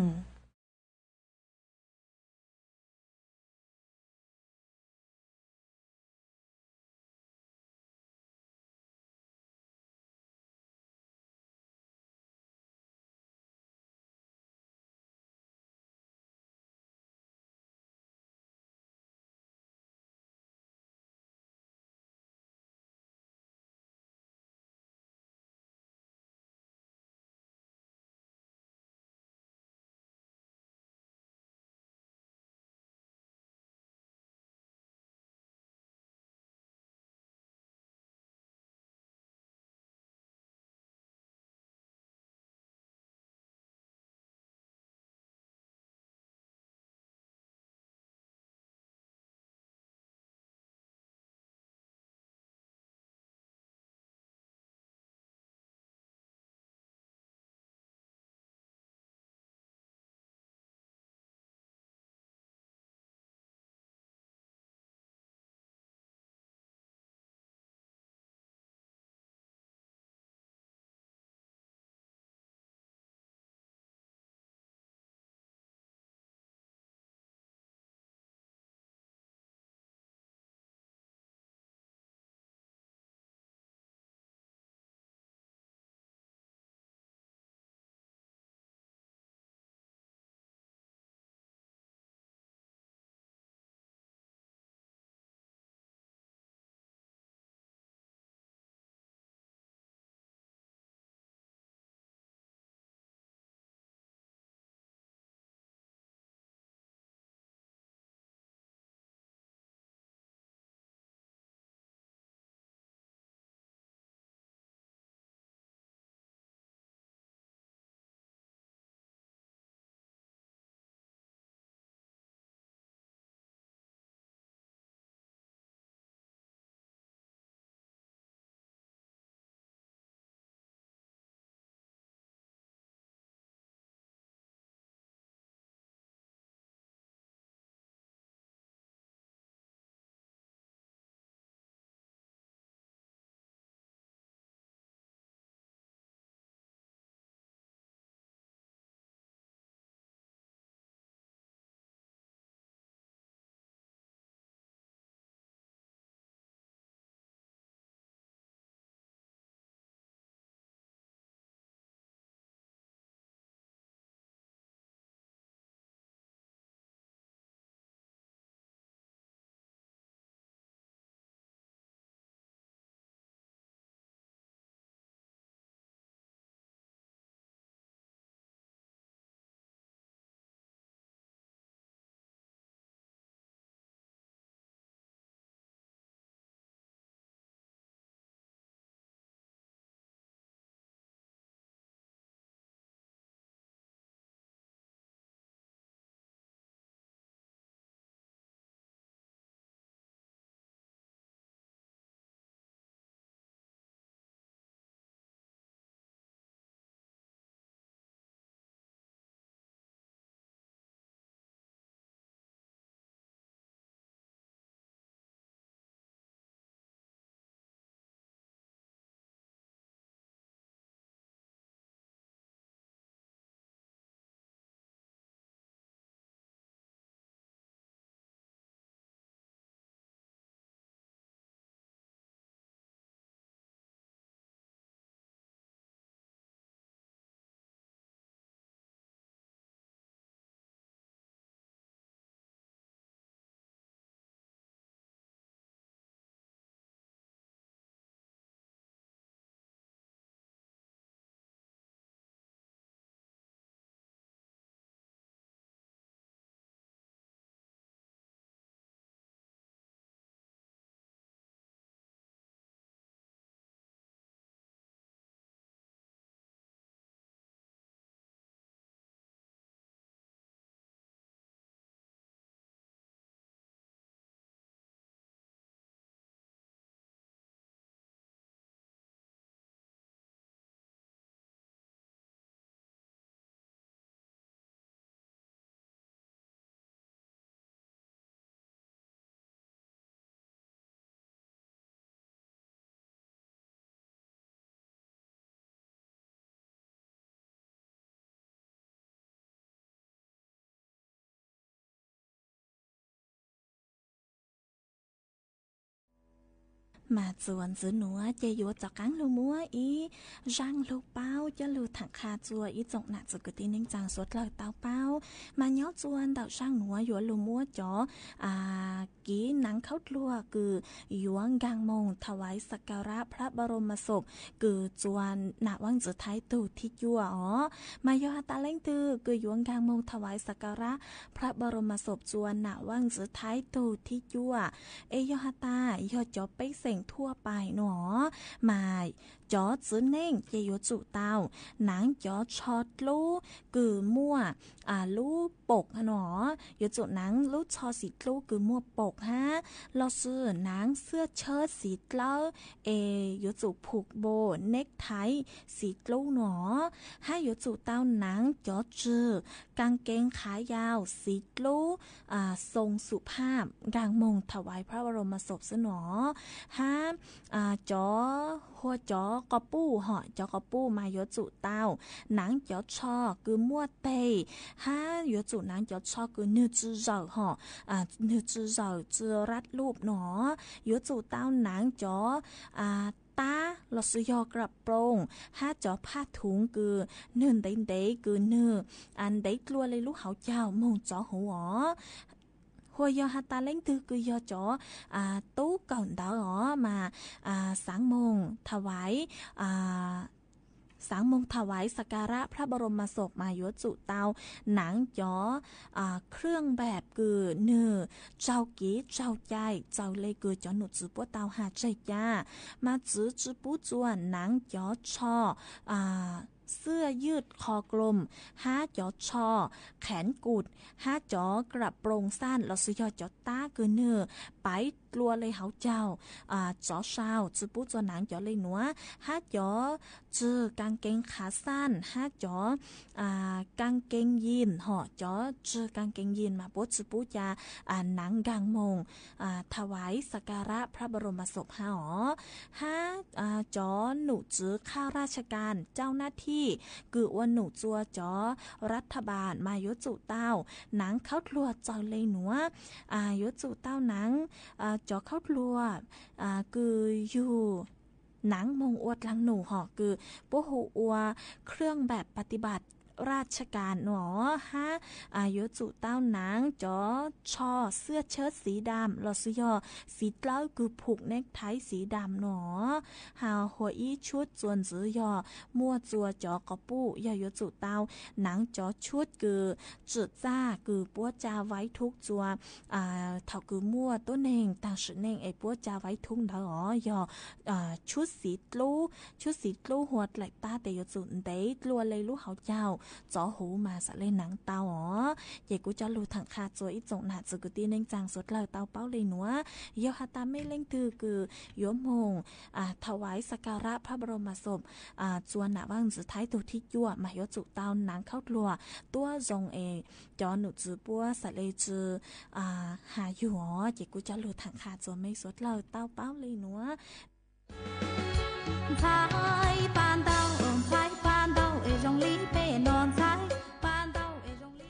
Mas txuas ntxiv nuav ces yuav rov qaab lug muab ib zaaj lug paub coj lug thaam qha rua ib tsoom nam txiv kwv tij neej tsaa suav dlawg tau paub. Mas nyob rua ntawm zaaj nuav yuav lug muab cov kiv naav khaub dluag kws yuav nkaag moog thawaiv sakarab phab ba roma sop kws rua nam vaaj ntxwv Thaib tug thib cuaj os. Mas yog has tas leej twg kws yuav nkaag moog thawaiv sakarab phab ba roma sop rua nam vaaj ntxwv Thaib tug thib cuaj, es yog has tas yog cov pej xeem thuaj pais nuav, mas cov txiv neej ces yuav tsum tau naav cov tsho dlub kws muaj lub poom nuav, yuav tsum naav lub tsho xiv dlub kws muaj poom hab, lossis naav xwb tshawb xiv dlawb es yuav tsum phum npo neej thaiv xiv dlub nuav, hab yuav tsum tau naav cov tswg kaas kees qhav yau xiv dlub xoo xum phaj nkaag moog thawaiv phab ba roma sop xwb nuav, hab cov, hua cov quas puj hom, cov quas puj mas yuav tsum tau naav cov tsho kws muaj teg, hab yuav tsum naav cov tsho kws nwg tsi zawm hom, nwg tsi zawm tsi rab lub nuav, yuav tsum tau naav cov tab lossis yog kra ploos hab cov phaj thuv kws nwg ntev ntev kws nwg ntev dlua le lub hauv caug moog tsov huv os. Hua yog has tas leej twg kws yog cov tub kawm ntawv os mas xaav moog thawaiv, xaav moog thawaiv sakarab phab ba roma sop mas yuav tsum tau naav cov khwj npaam kws nwg tsaug kev tsaug cai txawv le kws cov num txwv puab tau has tseg ca. Mas txwv tsi pub rua naav cov tsho xwb ywj qho kloom, hab cov tsho qhev kum, hab cov kra ploos xaj lossis yog cov tab kws nwg paiv dlua le hauv caug tsov sau, tsi pub rua naav cov le nuav, hab cov tswg kaas kees qhav xaj, hab cov kaas kees yim hom, cov tswg kaas kees yim mas puab tsi pub ca naav nkaag moog thawaiv sakarab phab ba roma sop hab os. Hab cov num txwv khaj raj tsha kaas cauj nab thij kws ua num rua cov rab tha npaam mas yuav tsum tau naav khaub dluag txawv le nuav, yuav tsum tau naav cov khaub dluag kws yug naav moog ua dlaag num hom kws puab hu ua khwj npaam pa ti npaam raj tsha kaas nuav hab yuav tsum tau naav cov tsho xwb tshawb xiv daam lossis yog xiv dlawb kws phum neej thaiv xiv daam nuav. Hab hua ib tshuab txuas ntxiv yog muaj rua cov quas puj yog yuav tsum tau naav cov tshuab kws tsim txaj kws puab ca vaiv thub rua thaum kws muaj tuab neeg taag sim neej es puab ca vaiv thub ntawd os yog tshuab xiv dlub, tshuab xiv dlub hua dlaim tab tes yuav tsum ntev dlua le lub hauv caug tsov huv mas xaav le naav tau os. Ces kuv coj lug thaam qha rua ib tsoom nam txiv kwv tij neej tsaa suav dlawg tau paub le nuav. Yog has tas mej leej twg kws yuav moog thawaiv sakarab phab ba roma sop rua nam vaaj ntxwv Thaib tug thib cuaj mas yuav tsum tau naav khaub dluag tuab zoo es cov num txwv puab xaav le tsi has yug os. Ces kuv coj lug thaam qha rua mej suav dlawg tau paub le nuav.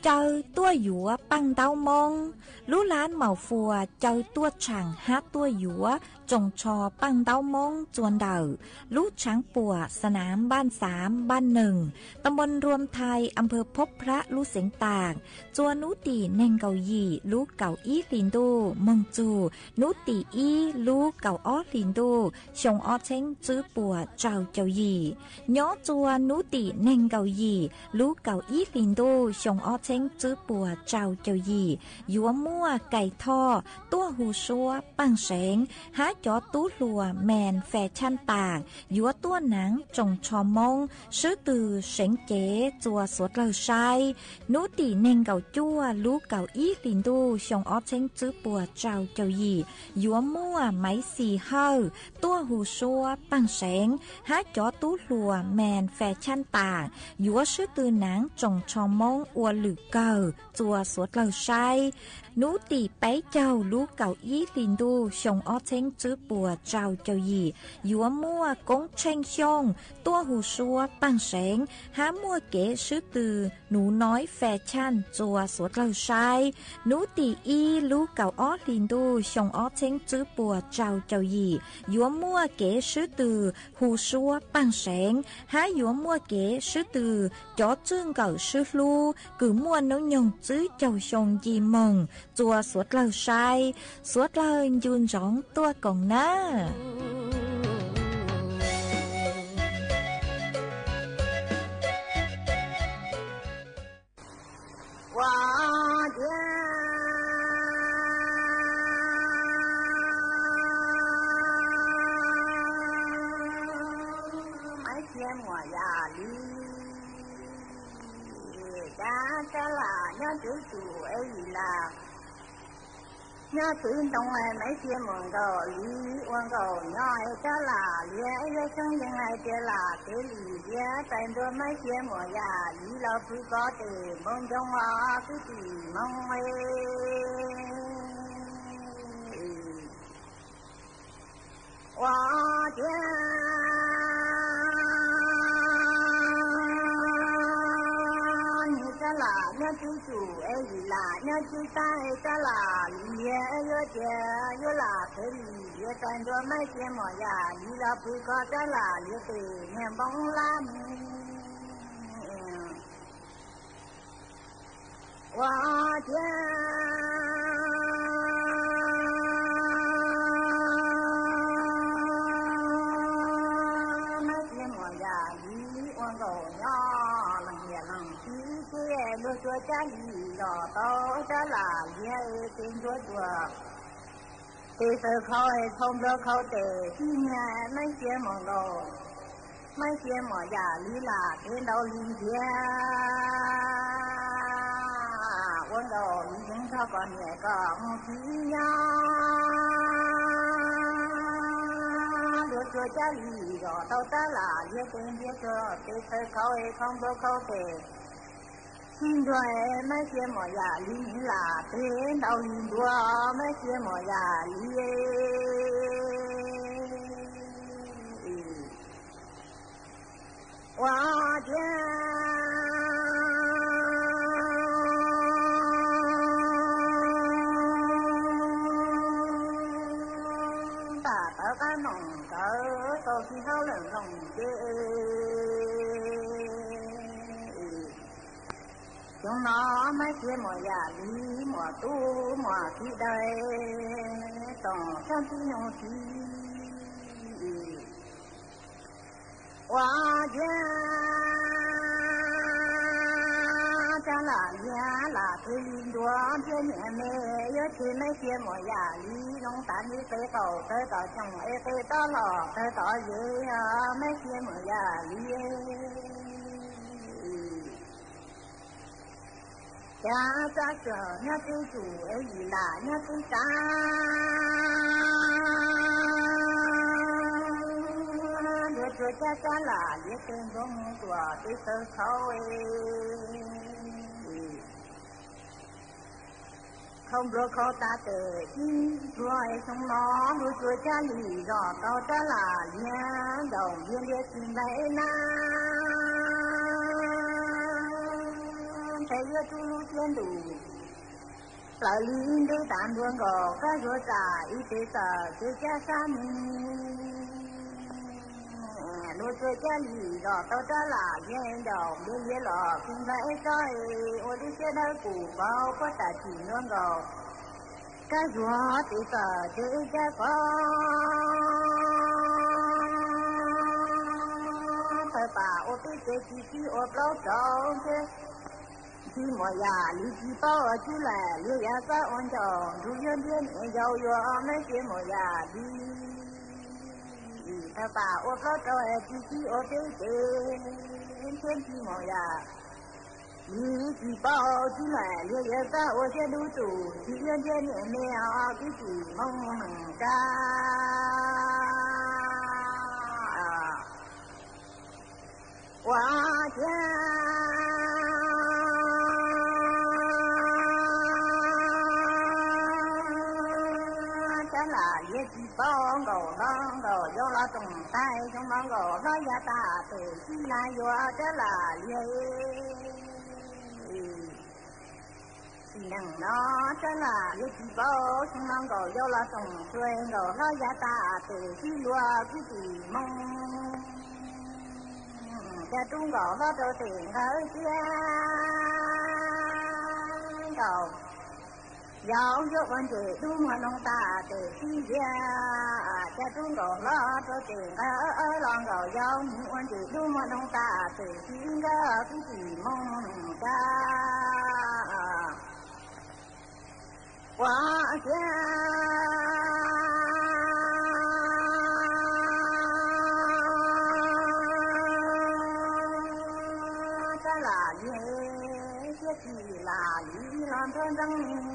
Caw tuaj yuav paaj ntaub moob. Lub lab Maus Fuas caw tuaj tshaam hab tuaj yuav tsoos tsho paaj ntaub moob rua ntawm lub tshaav puam Sanaam Npaaj Xaav Npaaj Neeg, ta npoo Nruam Thais, am pawg Phob Phrab lub xeev Taam, rua nub tim neeg nkaum yim lub kaum ib hlis ntuj moog txug nub tim ib lub kaum ob hlis ntuj xyoo ob txheeb tswb puas rau caum yim. Nyob rua nub tim neeg nkaum yim lub kaum ib hlis ntuj xyoo ob txheeb tswb puas rau caum yim yuav muaj Kais Thoj tuaj hu suab Paaj Seev hab cov tub hluas Mes Fes Chaj Taam yuav tuaj naav tsoos tsho moob swb tw seev cev rua suav dlawg saib. Nub tim neeg nkaum cuaj lub kaum ib hlis ntuj xyoo ob txheeb tswb puas rau caum yim yuav muaj Maiv Xis Hawj tuaj hu suab Paaj Seev hab cov tub hluas Mes Fes Chaj Taam yuav swb tw naav tsoos tsho moob ua lwm kawg txua suav dlawg saib. Hnub tim peb caug lub kaum ib hli ntuj xyoo ob txheeb tswb puas rau caum yim yuav muaj Koob Tsheej Xyooj tuaj hu suab paaj seev hab muaj kev swb tw Nuv Noib Fes Chaj txua suav dlawg saib. Hnub tim ib lub kaum ob hli ntuj xyoo ob txheeb tswb puas rau caum yim yuav muaj kev swb tw hu suab paaj seev hab yuav muaj kev swb tw cov tswj nkawm swb hlub kws muaj hnub nyoog tswb caug xyoo nce moog txua suav dlawg saib. Suav dlawg ncu ntsoov tuaj koom nawb. Ua ciav Maiv Xia Muam Yam Liv, cas Tsab Lam nyob Tsev Tsum es Yim Lam nyob Tsev Ntoo, Maiv Xia Muam Nkaus Liv ua nkaus nyob es Tsab Lam Liav yuav xyoob yees hais tias Lam Kev Lim Liav txais ntua Maiv Xia Muam Yam Liv los pw ko tes npoo ncoo os kwv tij Hmoob. Ua ciav Tsab Lam nyob Tsev Tsum es Yim Lam nyob Tsev Taab es Tsab Lam Liav yuav tias yuav Lam Kev Lim Liav txais ntua Maiv Xia Muam Yam Liv los pw ko Tsab Lam Liav tes niag npoo lab mus. Ua ciav Maiv Xia Muam Yam Liv ua nkaus nyob lees niam lees txiv ces luag tsuas Tsab Lam los tau Tsab Lam Liav tes ntuav tuag. Tes xaws khau es khau npluav khau tes tib niag Maiv Xia Muam Nkaus, Maiv Xia Muam Yam Liv Lam Kev Ntaus Lis Ntiav ua nkaus Lis Yeev nrog kom niam kom mus txiv nyob. Luag tsuas Tsab Lam los tau Tsab Lam Liav tes ntiav tuag, tes xaws khau es khau npluav khau tes tib ntuag Maiv Xia Muam Yam Liv Lam Kev Ntaus Lis Ntuav Maiv Xia Muam Yam Liv. Ua ciav npam tawv qab noom ntawd tau txij hauj lwm loos ces xyoo no Maiv Xia Muam Yam Liv muam tub muam kiv dawb toom sab tib nyoog txiv. Ua ciav Tsab Lam Liav Lam Kev Lim Ntuav thiab niam me yuav tseg Maiv Xia Muam Yam Liv zoo tas li qe qaum tawv tom xyoo es qe tob los tawg tom zes, Maiv Xia Muam Yam Liv. Cas Tsab Lam nyob Tsev Tsum es Yim Lam nyob Tsev Taab, luag tsuas Tsab Lam Liav tes npluav mus tuam tes xaws khau, khau npluav khau tas tes tib npluag xyoo no luag tsuas Tsab Lam los tau Tsab Lam Liav ntaus ntiav ntiav tsis nplaig nab, ntshai yuav rub lub siab ntuj plaws li ib ntev tas ntuag nkaus, kab zuag tsam ib tes txawm kev cab sab mus. Luag tsuas Tsab Lam los tau Tsab Lam Liav ntaus ntiav ntiav los tsis nplaig tsob, ua lub siab dawb pus vau puab tsam tsim ntuag nkaus, kab zuag tes txawm kev cab pov thawj pas ua peb tes tsis txib ua plaub rau thiab. Txij Muam Yam Liv tsis paub ua tsuj lam liag yav xab ua ncaus nrug yuav ntiab niam yau yuav Maiv Xia Muam Yam Liv. Thawj pas ua plaub rau tsis txib ua peb tes thiab Txij Muam Yam Liv tsis paub tsuj lam liag yav xab ua siab dub tus tsis yuav ntiab niam me os kwv tij Hmoob neej tsa. Ua ciav Lam Liag tsis paub Nkauj Hlob, Nkauj Yau los toom tais xyoo no Nkauj Hlob ya tas tes xib na yuav Tsab Lam Liag. Sim neej no Tsab Lam Liag tsis paub xyoo no Nkauj Yau los toom tais Nkauj Hlob ya tas tes xib luag kwv tij Hmoob. Cas rub Nkauj Hlob rau tes nqawd tiag, Nkauj Yau yuav ua ntses dub muag noo tas tes xib ntiag. Cas rub Nkauj Hlob rau tes nqawd los Nkauj Yau mus ua ntses dub muag noo tas tes xib ntiag kwv tij Hmoob Nab. Ua ciav Tsab Lam Liag siab tsis lam li los nruab nreeb,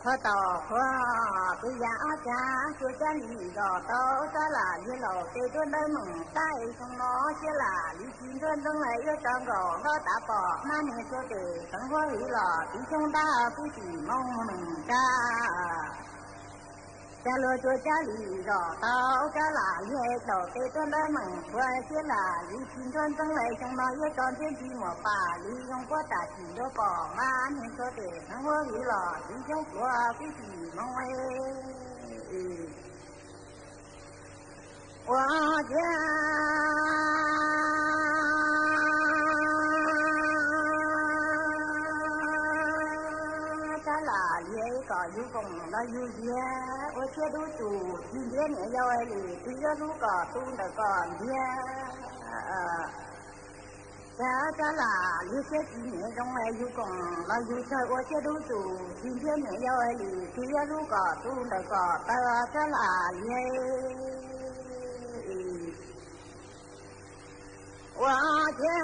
qhuav tau qhuav pes yam ob cag, tsuas Tsab Lam Liag zos tau Tsab Lam Liag laus tes tuaj ntawd meem tab xyoo no siab lam li tsis nruab nreeb, yuav tso Nkauj Hlob tav pom hmab niag tsuas tes xeev huab hwv los tiv xyoob ntab kwv tij Hmoob Nab. Cas luag tsuas Tsab Lam Liag zos tau Tsab Lam Liag laus tes tuaj ntawd meem qhuav siab lam li tsis nruab nreeb, xyoo no yuav tso Ntiab Ntsis Muas Pam Lis zoo puab tam sim ntuj pom hmab niag tsuas tes xeev huab hwv los tiv xyoob pluav kwv tij Hmoob. Ua ciav Tsab Lam Liag kom yug koom los yug yiag, ua siab dub tsum tsis ntiab niam yau li, twb yuav hlub kom tu ntawm kom ntiag. Cas Tsab Lam Liag siab tsis niam zoo, yug koom los yug tsawg, ua siab dub tsum tsis ntiab niam yau li, twb yuav hlub kom tu ntawm kom taw Tsab Lam Liag. Ua ciav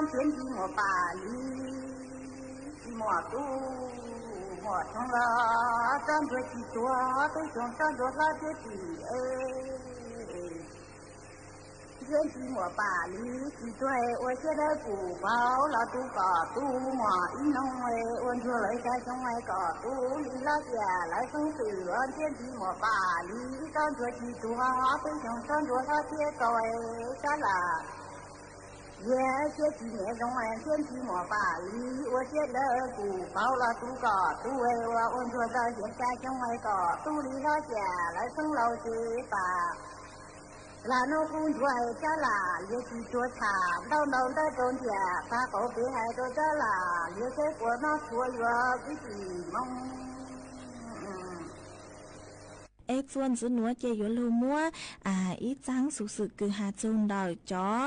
Ntiab Ntsis Muas Pam Lis, tsis muaj tub muaj tub los tsob ntsuag tsis tuag, tub xyoo tsob ntsuag hlob thiab tsis ev. Ntiab Ntsis Muas Pam Lis tsis tuag, ua siab dawb kuv vauv los tu kom tu muaj ib noo, ua ntsuag lawv xya xyoo kom tu li hlob cia lawv xeeb xwm. Ntiab Ntsis Muas Pam Lis tsob ntsuag tsis tuag, tub xyoo tsob ntsuag hlob thiab tau Tsab Lam Liag siab tsis niam zoo, Ntiab Ntsis Muas Pam Lis ua siab dawb kuv vauv los tu kom tu, ua ua ntsuag ntawd xya xyoo kom tu li hlob cia lawv xeeb laus ces pam. Lam no kuv ntsuag Tsab Lam Liag tsis tuag, tsham ntau ntau ntawd rau ntiag pab qauv pem hais rau Tsab Lam Liag seb puas noj tshua yuav kwv tij Hmoob. Es txuas ntxiv nuav ces yuav lug muab ib txaab xuv xwm kws has txug ntawm cov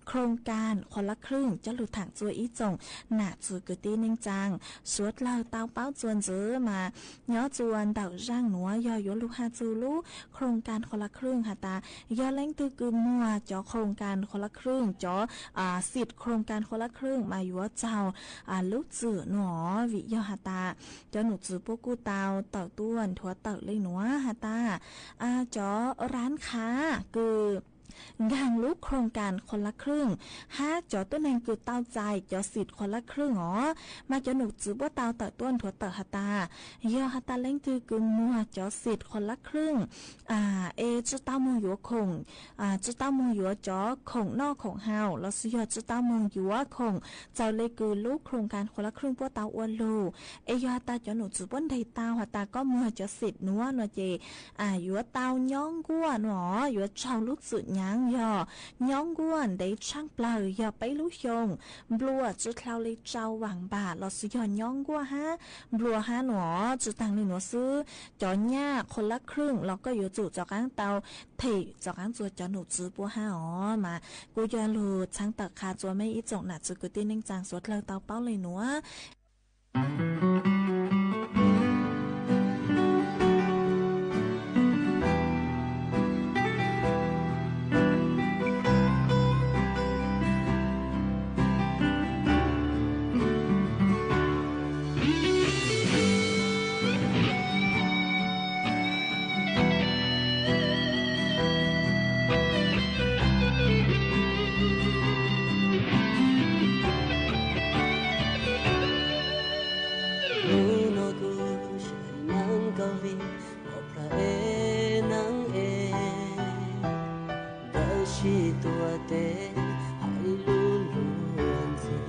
โครงการคนละครึ่ง coj lug thaam txug ib tsoom nam txwv kwv tij neej tsaa suav dlawg tau paub txuas ntxiv mas nyob txuas ntawm zaaj nuav yog yuav lug has txug lub โครงการคนละครึ่ง has tas yog leej twg kws muag cov โครงการคนละครึ่ง cov xim โครงการคนละครึ่ง mas yuav txaug lub txim nuav. Vim yog has tas cov num txwv puab kuj tau tawm tuaj nthuav tawm le nuav has tas cov ร้านค้า kws nkaag lub โครงการคนละครึ่ง hab cov tuab neeg kws tau txais cov xim คนละครึ่ง os, mas cov num txwv puab tau tawm tuaj nthuav tawm has tas yog has tas leej twg kws muag cov xim คนละครึ่ง es tsi tau moog yuav khoom, tsi tau moog yuav cov khoom noj khoom haus lossis yog tsi tau moog yuav khoom txawm le kws lub โครงการคนละครึ่ง puab tau ua lug, es yog has tas cov num txwv puab ntes tau has tas koj muag cov xim nuav no ces yuav tau nyob nkuaj nuav, yuav tsaug lub txim nyaav yog nyob nkuaj ntev tshaaj plawg yog peb lub xyoo, nplua tsi dlhau le rau vaam npam lossis yog nyob nkuaj hab nplua hab nuav. Tsi taag le nuav xwb, cov nyaj คนละครึ่ง los koj yuav tsum rov qaab tau them rov qaab txug cov num txwv puab hab os. Mas kuj coj lug txhawb tawm qha txug mej ib tsoom nam txwv kwv tij neej tsaa suav dlawg tau paub le nuav. Sib tuav tes hais lus luag ntxhi,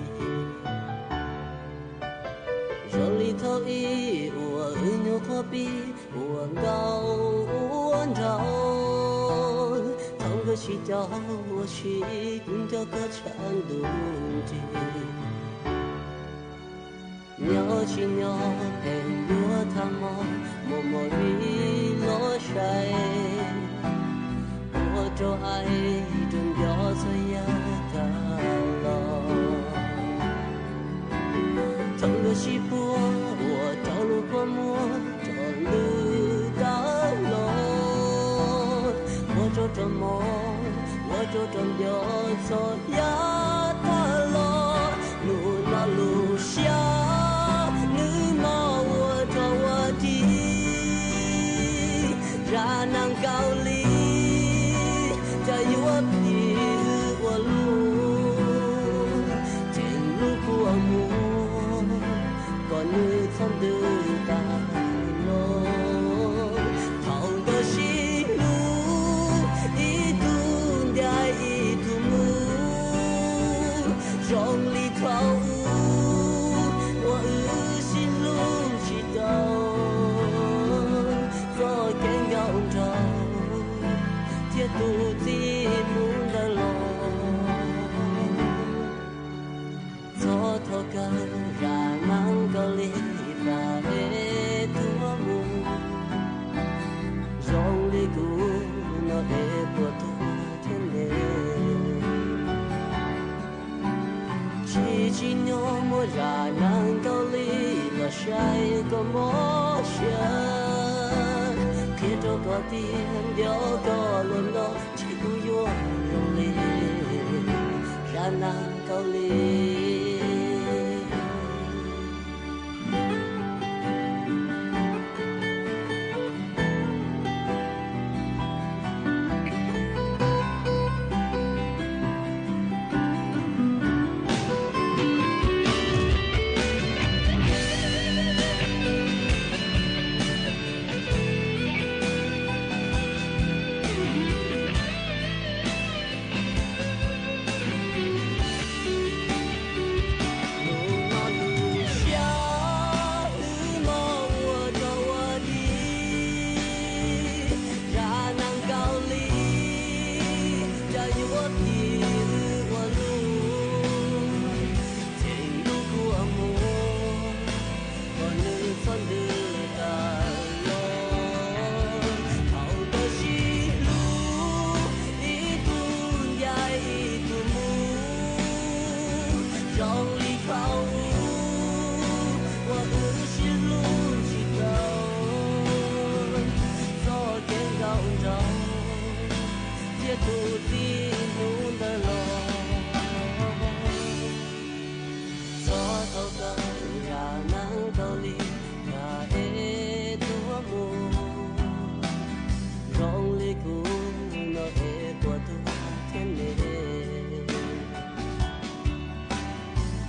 zoo li thaum ub uas wb nyuam qhuav pib ua nkauj ua nraug. Thaum nkawd sib caum ua si, kuv nco koj tshav ntuj nrig. Nyob tsis nyob pheej yuav tham mos, muaj mos vim los saib, ua rau aim rau nco txhua yam tag los. Thaum nkawd sib puag ua rau lub kua muag rau lwm tag los, ua rau rau mos, ua rau rau nco txhua yam tag los. Hnub no lub siab nws mos ua rog ua dig, zaj neeg Kaus Lim cas yuav phim ua luaj, tseem lub kua muag kom nws txhob ntws tas los. Thaum nkawd sib hlub, ib tug ntiav ib tug mus, zoo li thaum ub uas wb sib hlub tsis tau. Txoj kev nkauj nraug thiab tus txiv hnub ntawd los, txhob thaum kawg zaj neeg Kaus Lim pab es tuag mus, zoo li kuv no es puas tuag thiab ne. Tsis tsim nyog muaj zaj neeg Kaus Lim los saib kom mob siab, qhia rau koj tias nco koj los no, tsis kuv yuav zoo li zaj neeg Kaus Lim. Hnub no lub siab wb mos ua rog ua dig, zaj neeg Kaus Lim cas yuav phim wb ua luaj, tseem lub kua muag kom nws txhob ntws tas los. Thaum nkawd sib hlub, ib tug ncaim ib tug mus, zoo li thaum ub uas wb sib hlub tsis tau. Txoj kev nkauj nraug thiab tus txiv hnub ntawd los, txhob thaum kawg zaj neeg Kaus Lim pab es tuag mus, zoo li kuv no es puas tuag thiab ne.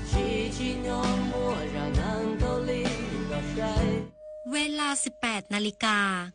Tsis tsim nyog muaj zaj neeg Kaus Lim los saib. Ves las siv pes nas li kas.